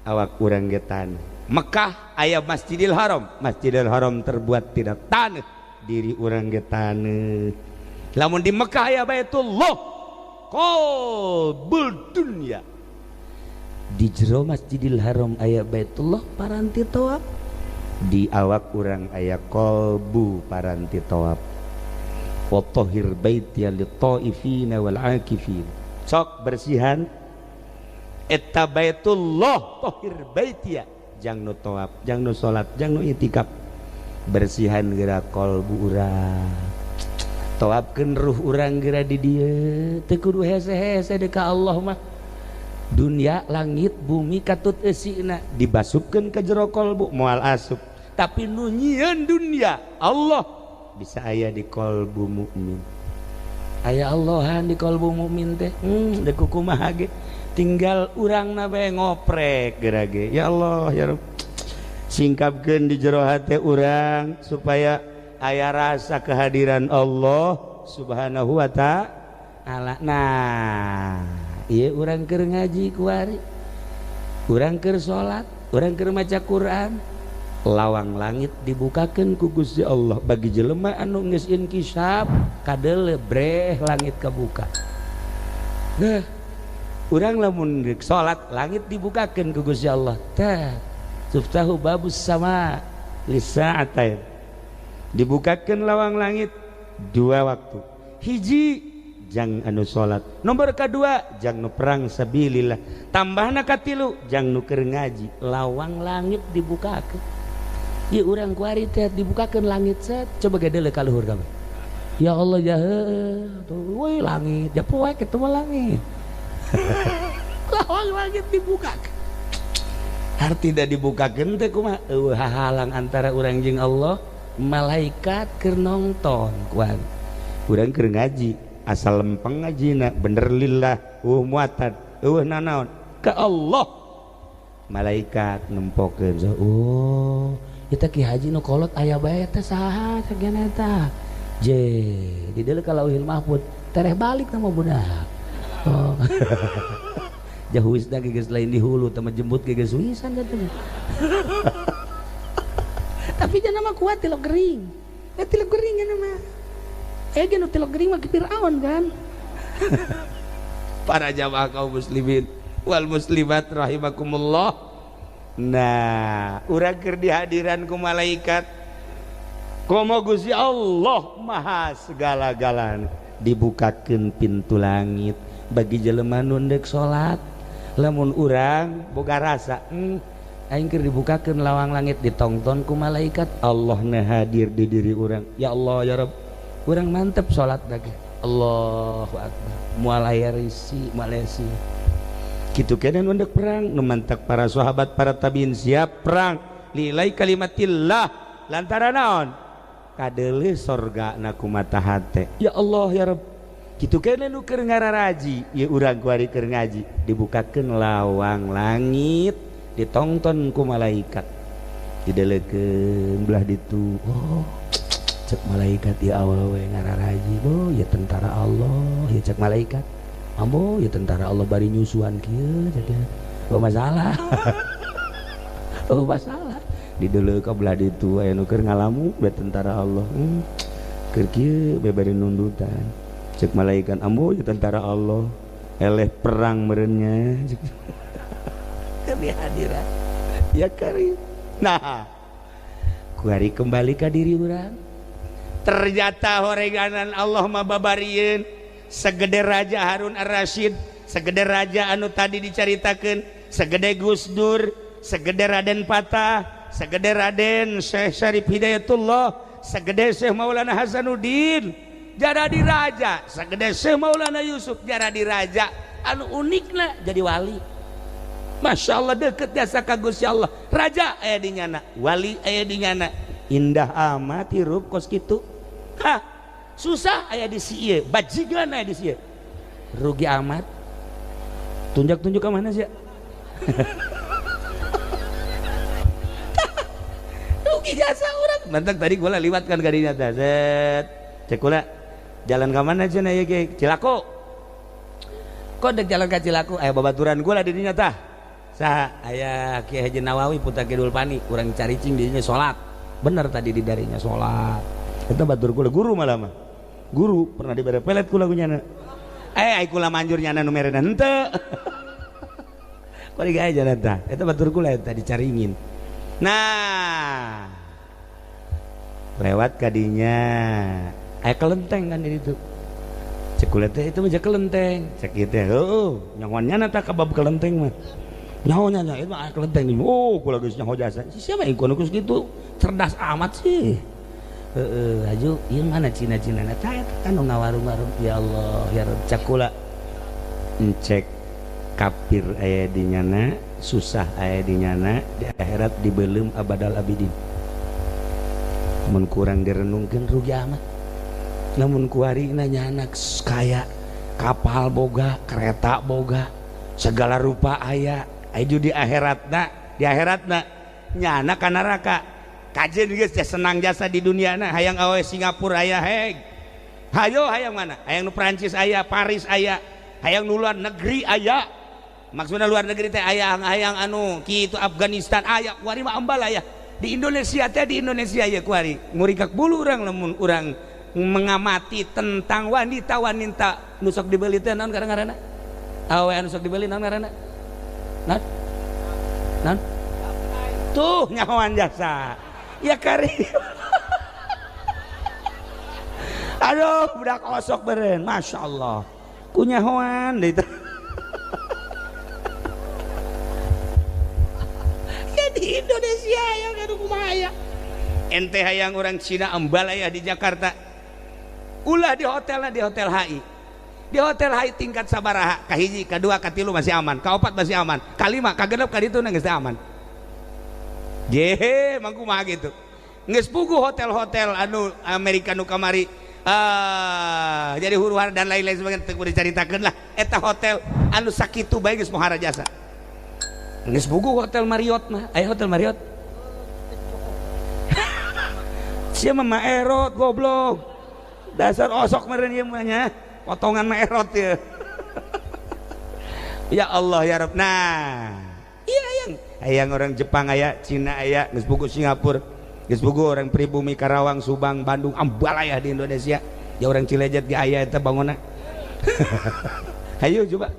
B: awak urang ge taneuh. Mekah aya Masjidil Haram, Masjidil Haram terbuat tina taneuh, diri urang ge taneuh. Lamun di Mekah aya Baitullah qalbul dunya. Di jero Masjidil Haram aya Baitullah paranti tawaf. Di awak urang aya qalbu paranti tawaf. Wa tahhir baitiya lit-taifina wal akifin. Sok bersihan eta Baitullah tahhir baitiya jang nu tawaf, jang nu salat, jang nu itikaf. Bersihan geura qalbu urang. Tawafkeun ruh urang geura di dieu. Teu kudu hese-hese deui ka Allah mah. Dunia langit bumi katut eusina dibasupkeun ka jero qalbu moal asup. Tapi nu nyieun dunia Allah bisa aya di qalbu mukmin. Aya Allahan di qalbu mukmin teh. Deuk kumaha ge tinggal urangna bae ngoprek geura ge. Ya Allah ya Rabb. Singkapkeun di jero hate urang supaya aya rasa kehadiran Allah Subhanahu wa ta'ala. Nah, ieu urang keur ngaji kuari, urang keur salat, urang keur maca Quran, lawang langit dibukakeun ku Gusti Allah bagi jelema anu geus inkisaf kadeuleu breh langit kabuka. Nah, urang lamun geus salat langit dibukakeun ku Gusti Allah. Tah, tuftahu babus sama lisa'atain. Dibukakeun lawang langit dua waktu. Hiji jang anu salat, nomor kedua jang nu perang sabilillah, tambahna katilu jang nu keur ngaji. Lawang langit dibukakeun. Ieu urang kuari teh dibukakeun langit set, coba gedeule ka luhur kabeh. Ya Allah ya tuh woi langit, ya poek kitu mah langit. Lawang langit dibukakeun. Hartina dibukakeun teh kumaha? Eueuh hahalang antara urang jeung Allah, malaikat keur nongton kuari. Urang keur ngaji asal lempeng ngajina bener lillah eueuh muatan eueuh nanaon ka Allah, malaikat nempokeun. Oh eta Ki Haji nu kolot aya bae teh saha sageuna eta je di deuleu ka Lauhil Mahfud tereh balik nama budak. Oh jauh wisna ge geus lain di hulu teh jembut ge geus wisan katanya. Tapi jangan mah kuat tilok gering. Tilok gering kan mah. Ge nu tilok gering mah Firaun kan. Para jamaah kaum muslimin wal muslimat rahimakumullah. Nah, urang keur dihadiran ku malaikat. Komo Gusti Allah maha segala-galana. Dibukakeun pintu langit bagi jelema nu ndek salat. Lamun urang boga rasa, aing keur dibukakeun lawang langit ditongton ku malaikat, Allah na hadir di diri urang. Ya Allah ya Rabb, urang mantep salat lagi. Allahu akbar. Moal aya risi, moal aya sia. Kitu keneh nu ndek perang, nu mantak para sahabat, para tabiin siap perang lilai kalimatillah lantaran naon? Kadeuleuh sorgana ku mata hate. Ya Allah ya Rabb. Kitu keneh nu keur ngararaji, ieu urang kuari keur ngaji, dibukakeun lawang langit ditongton ku malaikat. Dideleukeun belah ditu. Oh, cek malaikat ya awewe ngararaji, oh ya tentara Allah, ya cek malaikat. Ambo ya tentara Allah bari nyusuan kieu cek. Oh masalah. Oh masalah. Dideleukeun ka belah ditu aya nu keur ngalamu be tentara Allah. Keur kieu be bari nundutan. Cek malaikat ambo ya tentara Allah. Eleh perang meureunnya. Kehadiran ya karim. Nah, kuari kembali ka diri urang. Ternyata horeganan Allah mah babarieun segede Raja Harun Ar-Rasyid, segede raja anu tadi dicaritakeun, segede Gus Dur, segede Raden Patah, segede Raden Syekh Syarif Hidayatullah, segede Syekh Maulana Hasanuddin, jadi raja, segede Syekh Maulana Yusuf jadi raja. Anu unikna jadi wali. Masya Allah deket jasa ka Gusti Allah. Raja aya di nyana, wali aya di nyana. Indah amat hirup kos kitu. Hah, susah aya di sieu, bajigan aya di sieu. Rugi amat. Tunjuk-tunjuk ke mana sih? Rugi jasa urang. Mantak tadi gua liwat kan kadinya teh. Set. Cek kula jalan ka mana cenah ieu ge? Cilaku. Kok dek jalan ka Cilaku aya babaturan gua lah di dinya tah. Saha aya Kiai Haji Nawawi putra Kidul Pani, urang caricing di dinya salat. Bener tadi di darinya salat. Eta batur kula guru malah mah. Guru pernah dibere pelet kula ku nyana. Ai kula manjur nyana nu merena henteu. Kuari gae jalan tah. Eta batur kula eta dicaringin. Nah, lewat kadinya aya kelenteng kan di ditu. Cek kula teh itu mah kelenteng. Cek ieu teh heueuh nyahoan nyana tah ka bab kelenteng mah. Nyaho nya itu mah kelenteng nih. Oh, kula geus nyaho jasa. Siapa yang kudu geus kitu? Cerdas amat sih. Heeh, aju ieu mana Cina-Cina na tah eta kan nu ngawarung-warung. Ya Allah, ya Rabb cek kula. Encek kafir aya di nyana, susah aya di nyana, di akhirat dibelum abadal abidin. Mun kurang direnungkeun rugi amat. Namun kuari nanya anak kaya kapal boga, kereta boga, segala rupa aya. Aju di akhiratna nyana ka neraka. Kajen geus senang jasa di duniana, hayang awe Singapura aya heg. Hayo hayang mana? Hayang nu Prancis aya, Paris aya, hayang nu luar negeri aya. Maksudna luar negeri teh aya hayang anu kitu Afghanistan aya, kuari mah ambal aya. Di Indonesia teh di Indonesia ya kuari. Murikak bulu urang lamun urang mengamati tentang wanita-wanita nu sok dibeli teh naon ngaranna? Awe anu sok dibeli naon ngaranna? Naon? Naon? Tuh nyahoan jasa. Ya kari. Aduh, budak osok beren, Masya Allah. Ku nyahoan deui teh. Ya di Indonesia ya gaduh kumaha aya. Ente hayang orang Cina ambal aya di Jakarta. Ulah di hotelna di hotel HI. Di hotel HI tingkat sabaraha, kahiji, kadua, katilu masih aman, kaopat masih aman, kalima, kagenep, kaditu geus teu aman. Jehe, mangku mah gitu. Geus puguh hotel-hotel anu Amerika nu kamari jadi huru-hara dan lain-lain sebagainya teu kudu dicaritakeun lah. Eta hotel anu sakitu bae geus pohara jasa. Geus puguh hotel Marriott mah, aya hotel Marriott. Sia mah maerot goblok. Dasar osok meureun ieu mah nya. Potongan maerot ya. Ya Allah ya Rabb. Nah, iya hayang. Hayang orang Jepang aya, Cina aya, geus puguh Singapura, geus puguh orang pribumi Karawang, Subang, Bandung, ambal aya di Indonesia. Ya orang Cilejet ge aya eta bangonna. Hayu coba.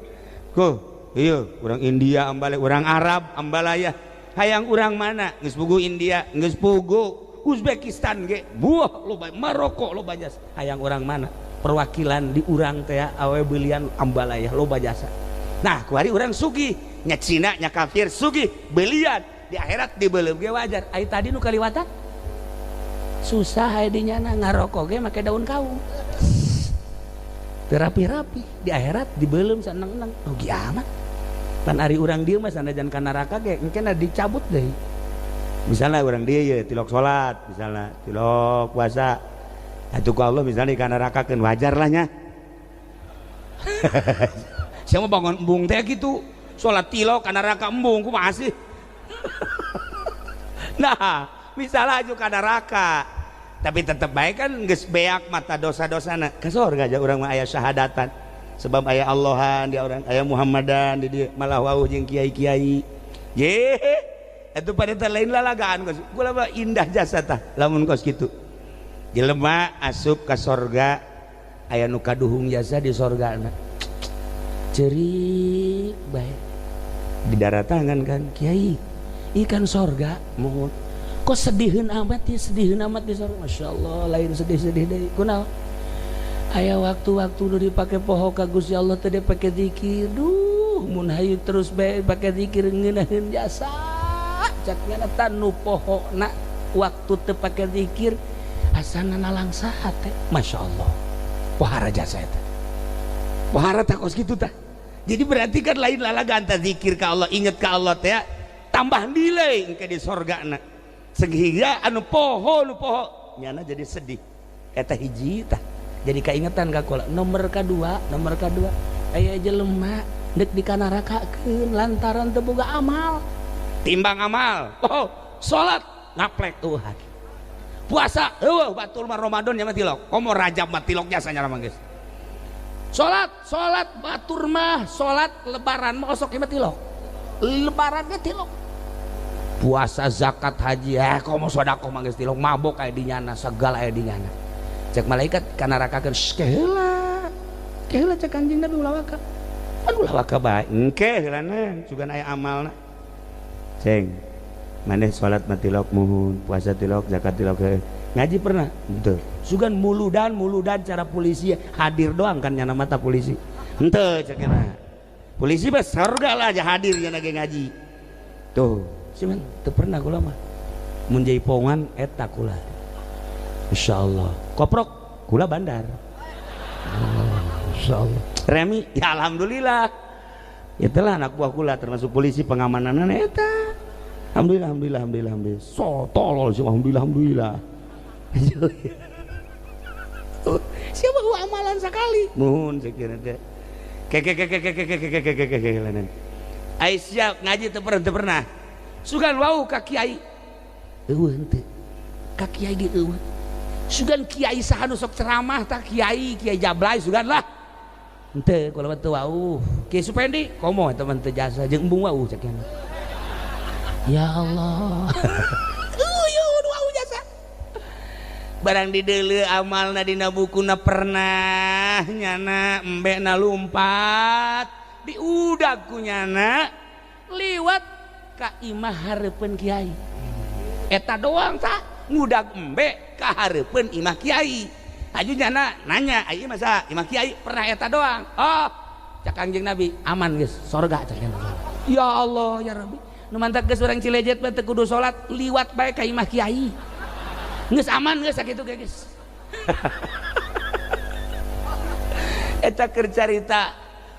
B: Ku, iya orang India ambal, orang Arab ambal aya. Hayang urang mana? Geus puguh India, geus puguh Uzbekistan ge, buah loba, Maroko loba jasa. Hayang urang mana? Perwakilan di urang teh awe belian ambalaya loba jasa. Nah, kuari urang sugih, nya Cina nya kafir sugih, belian di akhirat dibeuleum ge wajar. Ai tadi nu kaliwatan susah aya di nyana ngarokok ge make daun kaung. Teu rapi-rapi di akhirat dibeuleum saneng-eneng. Rugi amat. Pan ari urang dieu mah sanajan ka neraka ge engke dicabut deui. Misalnya orang dia ya tilok salat, misalnya tilok puasa. Atuh ku Allah misalnya ka neraka keun wajar lah nya. Sia mah bangun embung teh gitu. Salat tilok ka neraka embung kumaha sih? Nah, misalnya aju ka neraka. Tapi tetep bae kan geus beak mata dosa-dosana. Ka sorga aja urang mah aya syahadatan. Sebab aya Allahan dia orang, aya Muhammadan di dieu malah wauh jeung kiai-kiai. Ye, itu pada lain lalagaan kos. Kula mah indah jasa tah lamun kos kitu. Jelema asup ka sorga aya nu kaduhung jasa di sorgana. Cerik bae. Di daratangan kan kiai, ikan sorga mohon. Kok sediheun amat ya, sediheun amat di sorga. Masya Allah, lain sedih-sedih deui. Kunaon? Aya waktu-waktu nu dipake poho ka Gusti Allah teh dipake zikir. Duh, mun hayu terus bae pake zikir ngeunaheun jasa. Cak nyana tanu pohona waktu teu pake zikir asana nalangsa teh. Masya Allah, pohara jasa eta. Pohara tah kos kitu tah. Jadi berarti kan lain lalagaan tah zikir ka Allah, inget ka Allah teh tambah nilai engke di sorgana. Sehingga anu poho nu poho nyana jadi sedih. Eta hiji tah. Jadi kaingetan ka kula. Nomor kadua aya jelema deuk dikanarakakeun lantaran teu boga amal. Timbang amal. Oh, salat ngaplek eueuh. Puasa eueuh batur mah Ramadan nya mah tilok. Komo Rajab mah tilok jasa nya mah geus. Salat batur mah salat lebaran mah osok ieu mah tilok. Lebaran ge tilok. Puasa, zakat, haji, komo sedekah mah geus tilok, mabok aya di nyana, segala aya di nyana. Cek malaikat ka narakakeun keheula. Keheula cek Kangjeng Nabi ulah waka. Aduh ulah waka bae. Engke heulana sugan aya amalna. Ceng. Maneh salat mah tilok muhun, puasa tilok, zakat tilok. Ngaji pernah? Henteu. Sugan muludan cara polisi hadir doang kan nyana mata polisi. Henteu cek na. Polisi mah surga lah aja hadir nyana ge ngaji. Tuh, cuman teu pernah kula mah. Mun jaipongan eta kula. Insyaallah. Koprok kula bandar. Oh, insyaallah. Remi, ya alhamdulillah. Itulah anak buah kula termasuk polisi pengamananna eta. Alhamdulillah, alhamdulillah, alhamdulillah, alhamdulillah. So tolol sih, alhamdulillah, alhamdulillah. Siapa gua amalan sekali. Muhun sekira teh. Ke ke ke ke ke ke ke ke ke ke ke. Ai siap ngaji teu pernah. Sugan wau ka kiai. Eueuh henteu. Ka kiai ge eueuh. Sugan kiai saha nu sok ceramah tah kiai, kiai Jablay sugan lah. Henteu kula mah teu wau. Kiai Supendi komo eta mah teu jasa jeung embung wau cek. Ya Allah. Wau jasa. Barang dideuleu amalna dina bukuna pernah nyana embekna lumpat diudag ku nyana liwat ka imah hareupeun kiai. Eta doang tah ngudag embe ka hareupeun imah kiai. Aju nyana nanya, ai masa imah kiai pernah eta doang. Oh, cak Kangjeng Nabi aman geus sorga cak. Ya Allah ya Rabbi. Nu mantak geus urang Cilejet mah teu kudu salat liwat bae ka imah kiai. Geus aman geus sakitu ge geus. Eta keur carita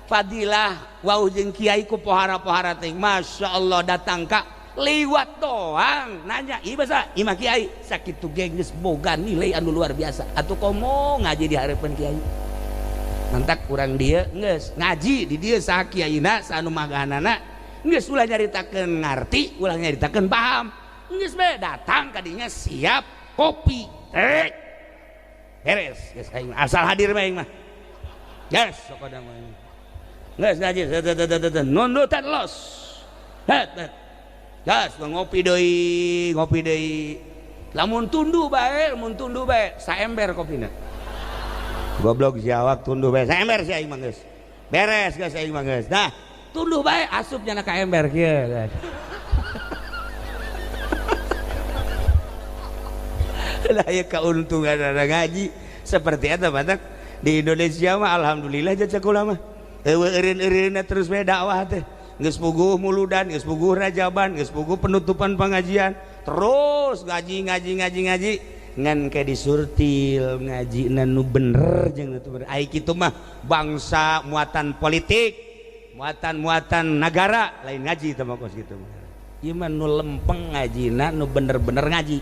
B: fadilah wau jeung kiai ku pohara-pohara teh. Masya Allah datang ka liwat doang nanya ieu basa imah kiai sakitu ge geus boga nilai anu luar biasa. Atuh komo ngaji di hareupeun kiai. Mantak urang dieu geus ngaji di dieu saha kiaina saha anu magahanana. Geus ulah nyaritakeun ngarti, ulah nyaritakeun paham. Geus bae datang kadinya siap kopi. Beres geus aing asal hadir bae aing mah. Geus sok mah. Geus ngaji nundutan los. Het. Geus ngopi deui, ngopi deui. Lamun tunduh bae saember kopina. Goblok si awak tunduh bae saember si aing mah geus. Beres geus aing mah geus. Nah, tunduh bae asup nyana ka ember kieu. Lah ieu kauntungan ada ngaji seperti eta batak di Indonesia mah alhamdulillah jasa kula mah. Eueuh eureun-eureunna terus bae dakwah teh. Geus puguh muludan, geus puguh rajaban, geus puguh penutupan pengajian, terus ngaji ngaji ngaji ngaji ngan ke disurtil ngajina nu bener jeung nu bener. Ai kitu mah bangsa muatan politik, muatan-muatan nagara lain ngaji teh mah kos kitu mah. Ieu mah nu lempeng ngajina nu bener-bener ngaji.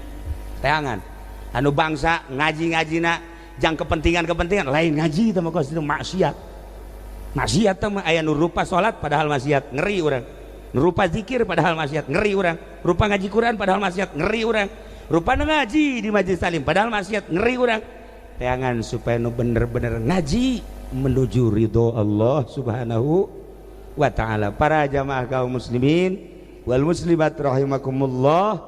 B: Teangan. Anu bangsa ngaji-ngajina jang kepentingan-kepentingan lain ngaji teh mah kos kitu maksiat. Maksiat teh mah aya nu rupa salat padahal maksiat, ngeri urang. Nu rupa zikir padahal maksiat, ngeri urang. Rupa ngaji Quran padahal maksiat, ngeri urang. Rupa ngaji di majelis taklim padahal maksiat, ngeri urang. Teangan supaya nu bener-bener ngaji menuju ridho Allah Subhanahu wa ta'ala. Para jamaah kaum muslimin wal muslimat rahimakumullah,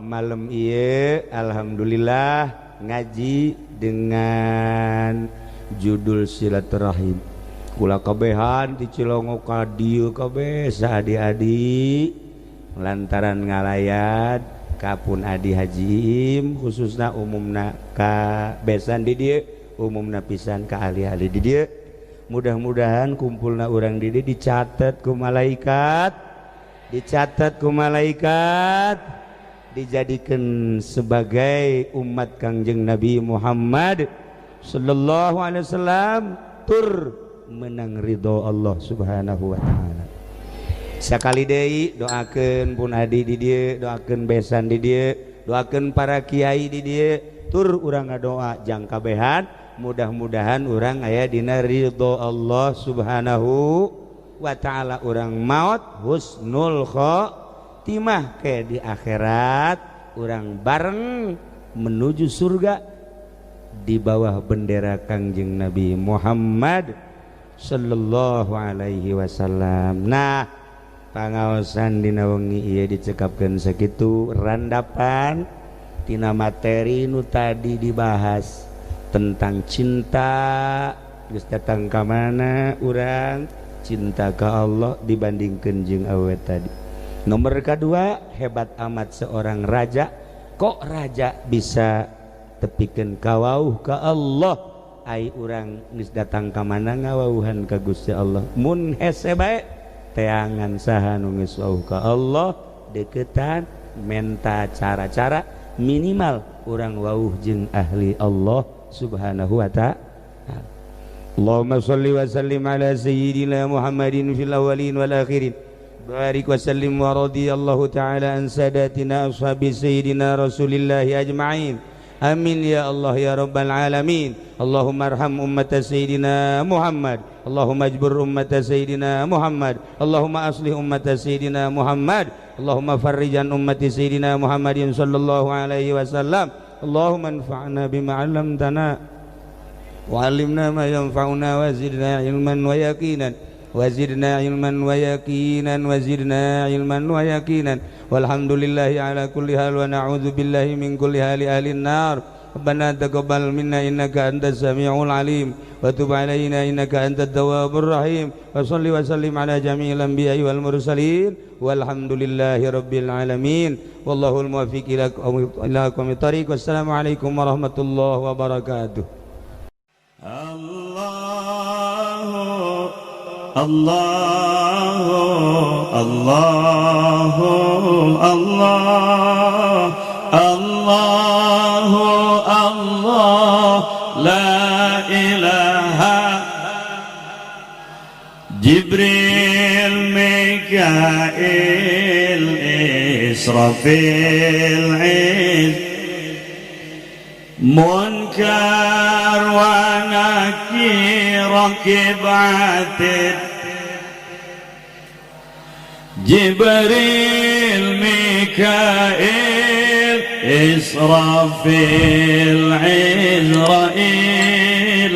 B: malam ieu alhamdulillah ngaji dengan judul silaturahim. Kula kabehan di Cilongo ka dieu kabeh saadi-adi lantaran ngalayat kapun adi Haji Im khususna umumna ka besan di dieu umumna pisan ka ahli-ahli di dieu. Mudah-mudahan kumpulna urang di dieu dicatat ku malaikat, dicatat ku malaikat, dijadikan sebagai umat Kangjeng Nabi Muhammad sallallahu alaihi wasallam tur menang ridho Allah Subhanahu wa taala. Sakali deui doakeun pun adi di dieu, doakeun besan di dieu, doakeun para kiai di dieu, tur urang ngadoa jang kabehan mudah-mudahan urang aya dina ridho Allah Subhanahu wa taala, urang maot husnul khotimah ke di akhirat urang bareng menuju surga di bawah bendera Kangjeng Nabi Muhammad sallallahu alaihi wasallam. Nah, pangaosan dina wengi ieu dicekapkeun sakitu randapan tina materi nu tadi dibahas Tentang cinta geus datang ka mana urang cinta ka Allah dibandingkeun jeung awewe tadi. Nomor kedua, hebat amat seorang raja, kok raja bisa tepikeun kawauh ka Allah, ai urang geus datang ka mana ngawauhan ka Gusti Allah? Mun hese bae teangan saha nu geus wauh ka Allah, deketan menta cara-cara minimal urang wauh jeung ahli Allah Subhanahu wa ta'ala. Allahumma salli wa sallim ala sayyidina Muhammadin fil awwalin wal akhirin. Barik wa sallim wa radiyallahu ta'ala an sadatina ashabi sayyidina Rasulillahi ajma'in. Amin ya Allah ya rabbal alamin. Allahumma arham ummata sayyidina Muhammad. Allahumma ajbur ummata sayyidina Muhammad. Allahumma aslih ummata sayyidina Muhammad. Allahumma farrijan ummati sayyidina Muhammadin sallallahu alaihi wasallam. Allahumma anfa'na bima 'allamtana wa 'allimna ma yanfa'una wa zidna ilman wa yaqinan. Wa zidna ilman wa yaqinan wa zidna ilman wa yaqinan. Walhamdulillahi ala kulli hal wa na'udzu billahi min kulli hali ahli nar. Rabbana taqabbal minna innaka antas samiul alim wa tub alaina innaka antat tawwabur rahim. Wa salli wa sallim ala jami'il anbiya'i wal mursalin. Walhamdulillahi rabbil alamin. Wallahul muwaffiq ila aqwamit thariq. Wassalamu alaikum warahmatullahi wabarakatuh.
C: Allah Allah Allah Allah Allah Allah la ilaha. Jibril, Mikail, Israfil, Iz Munkar wa Nakir, Rakib, Atid. Jibril, Mikail, Israfil, Izrail,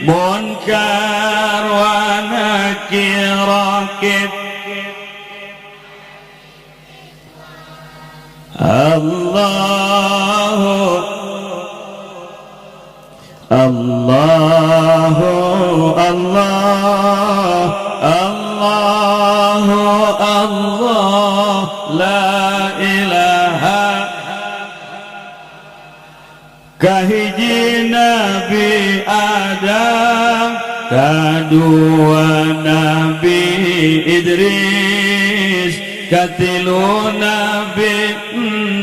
C: Munkar wa Nakir, Rakib. Allahu Allahu Allah Allahu Allah la ilaha. Kahiji Nabi Adam, kadua Nabi Idris, katilu Nabi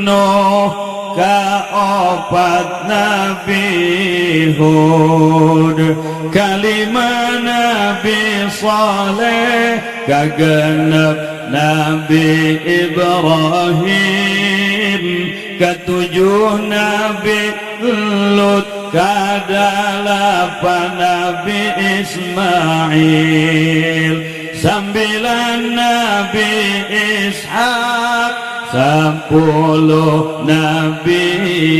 C: Nuh, kaopat Nabi Hud, kalima Nabi Saleh, kagenep Nabi Ibrahim, ketujuh Nabi Lut, kadalapan Nabi Ismail, sambilan Nabi Ishak, 10 Nabi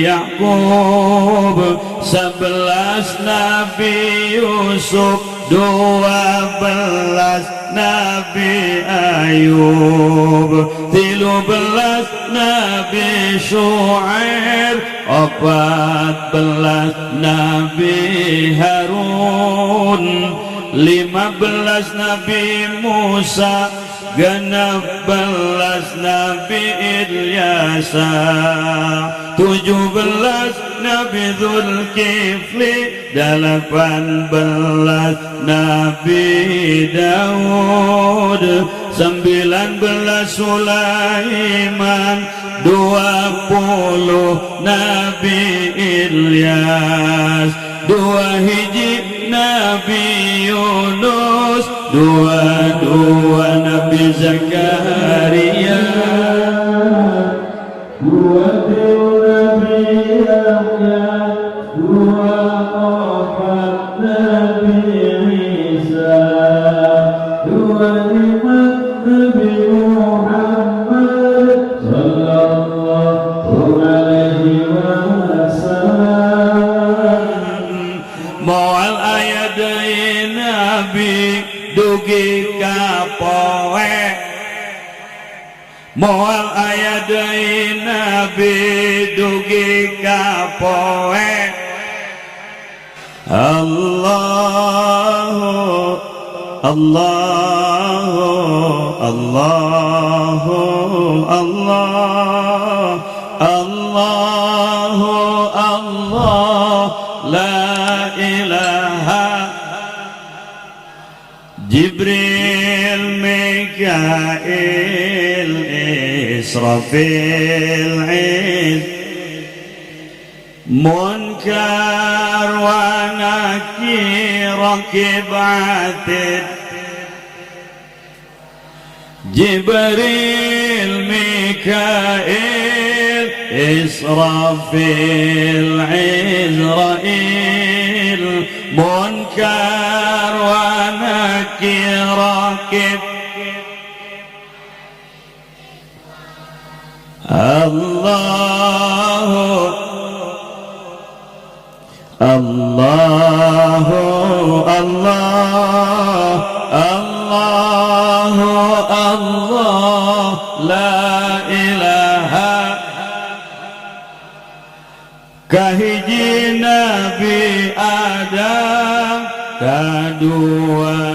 C: Yakub, 11 Nabi Yusuf, 12 Nabi Ayub, 13 Nabi Shu'aib, 14 Nabi Harun, 15 Nabi Musa, 16 Nabi Ilyasa, 17 Nabi Zulkifli, 18 Nabi Daud, 19 Sulaiman, 20 Nabi Ilyas, 2 hiji Nabi Yunus, 22 Nabi Zakaria, 2 Nabi Yahya, 24 Nabi Isa, 25 Nabi Muhammad sallallahu alaihi wasallam. Moal aya deui nabi dugi ka poe, moal aya deui nabi dugi ka poe. Allahu Allahu Allahu Allah Allahu Allah la ilaha. Jibril, Mikail, Israfil, Iz Munkar wa Nakir, Rakib, Atid. Jibril, Mikail, Israfil, Izrail, Munkar wa Nakir, Rakib. Allahu Allahu Allah Allahu Allah la ilaha. Kahiji Nabi Adam, kadua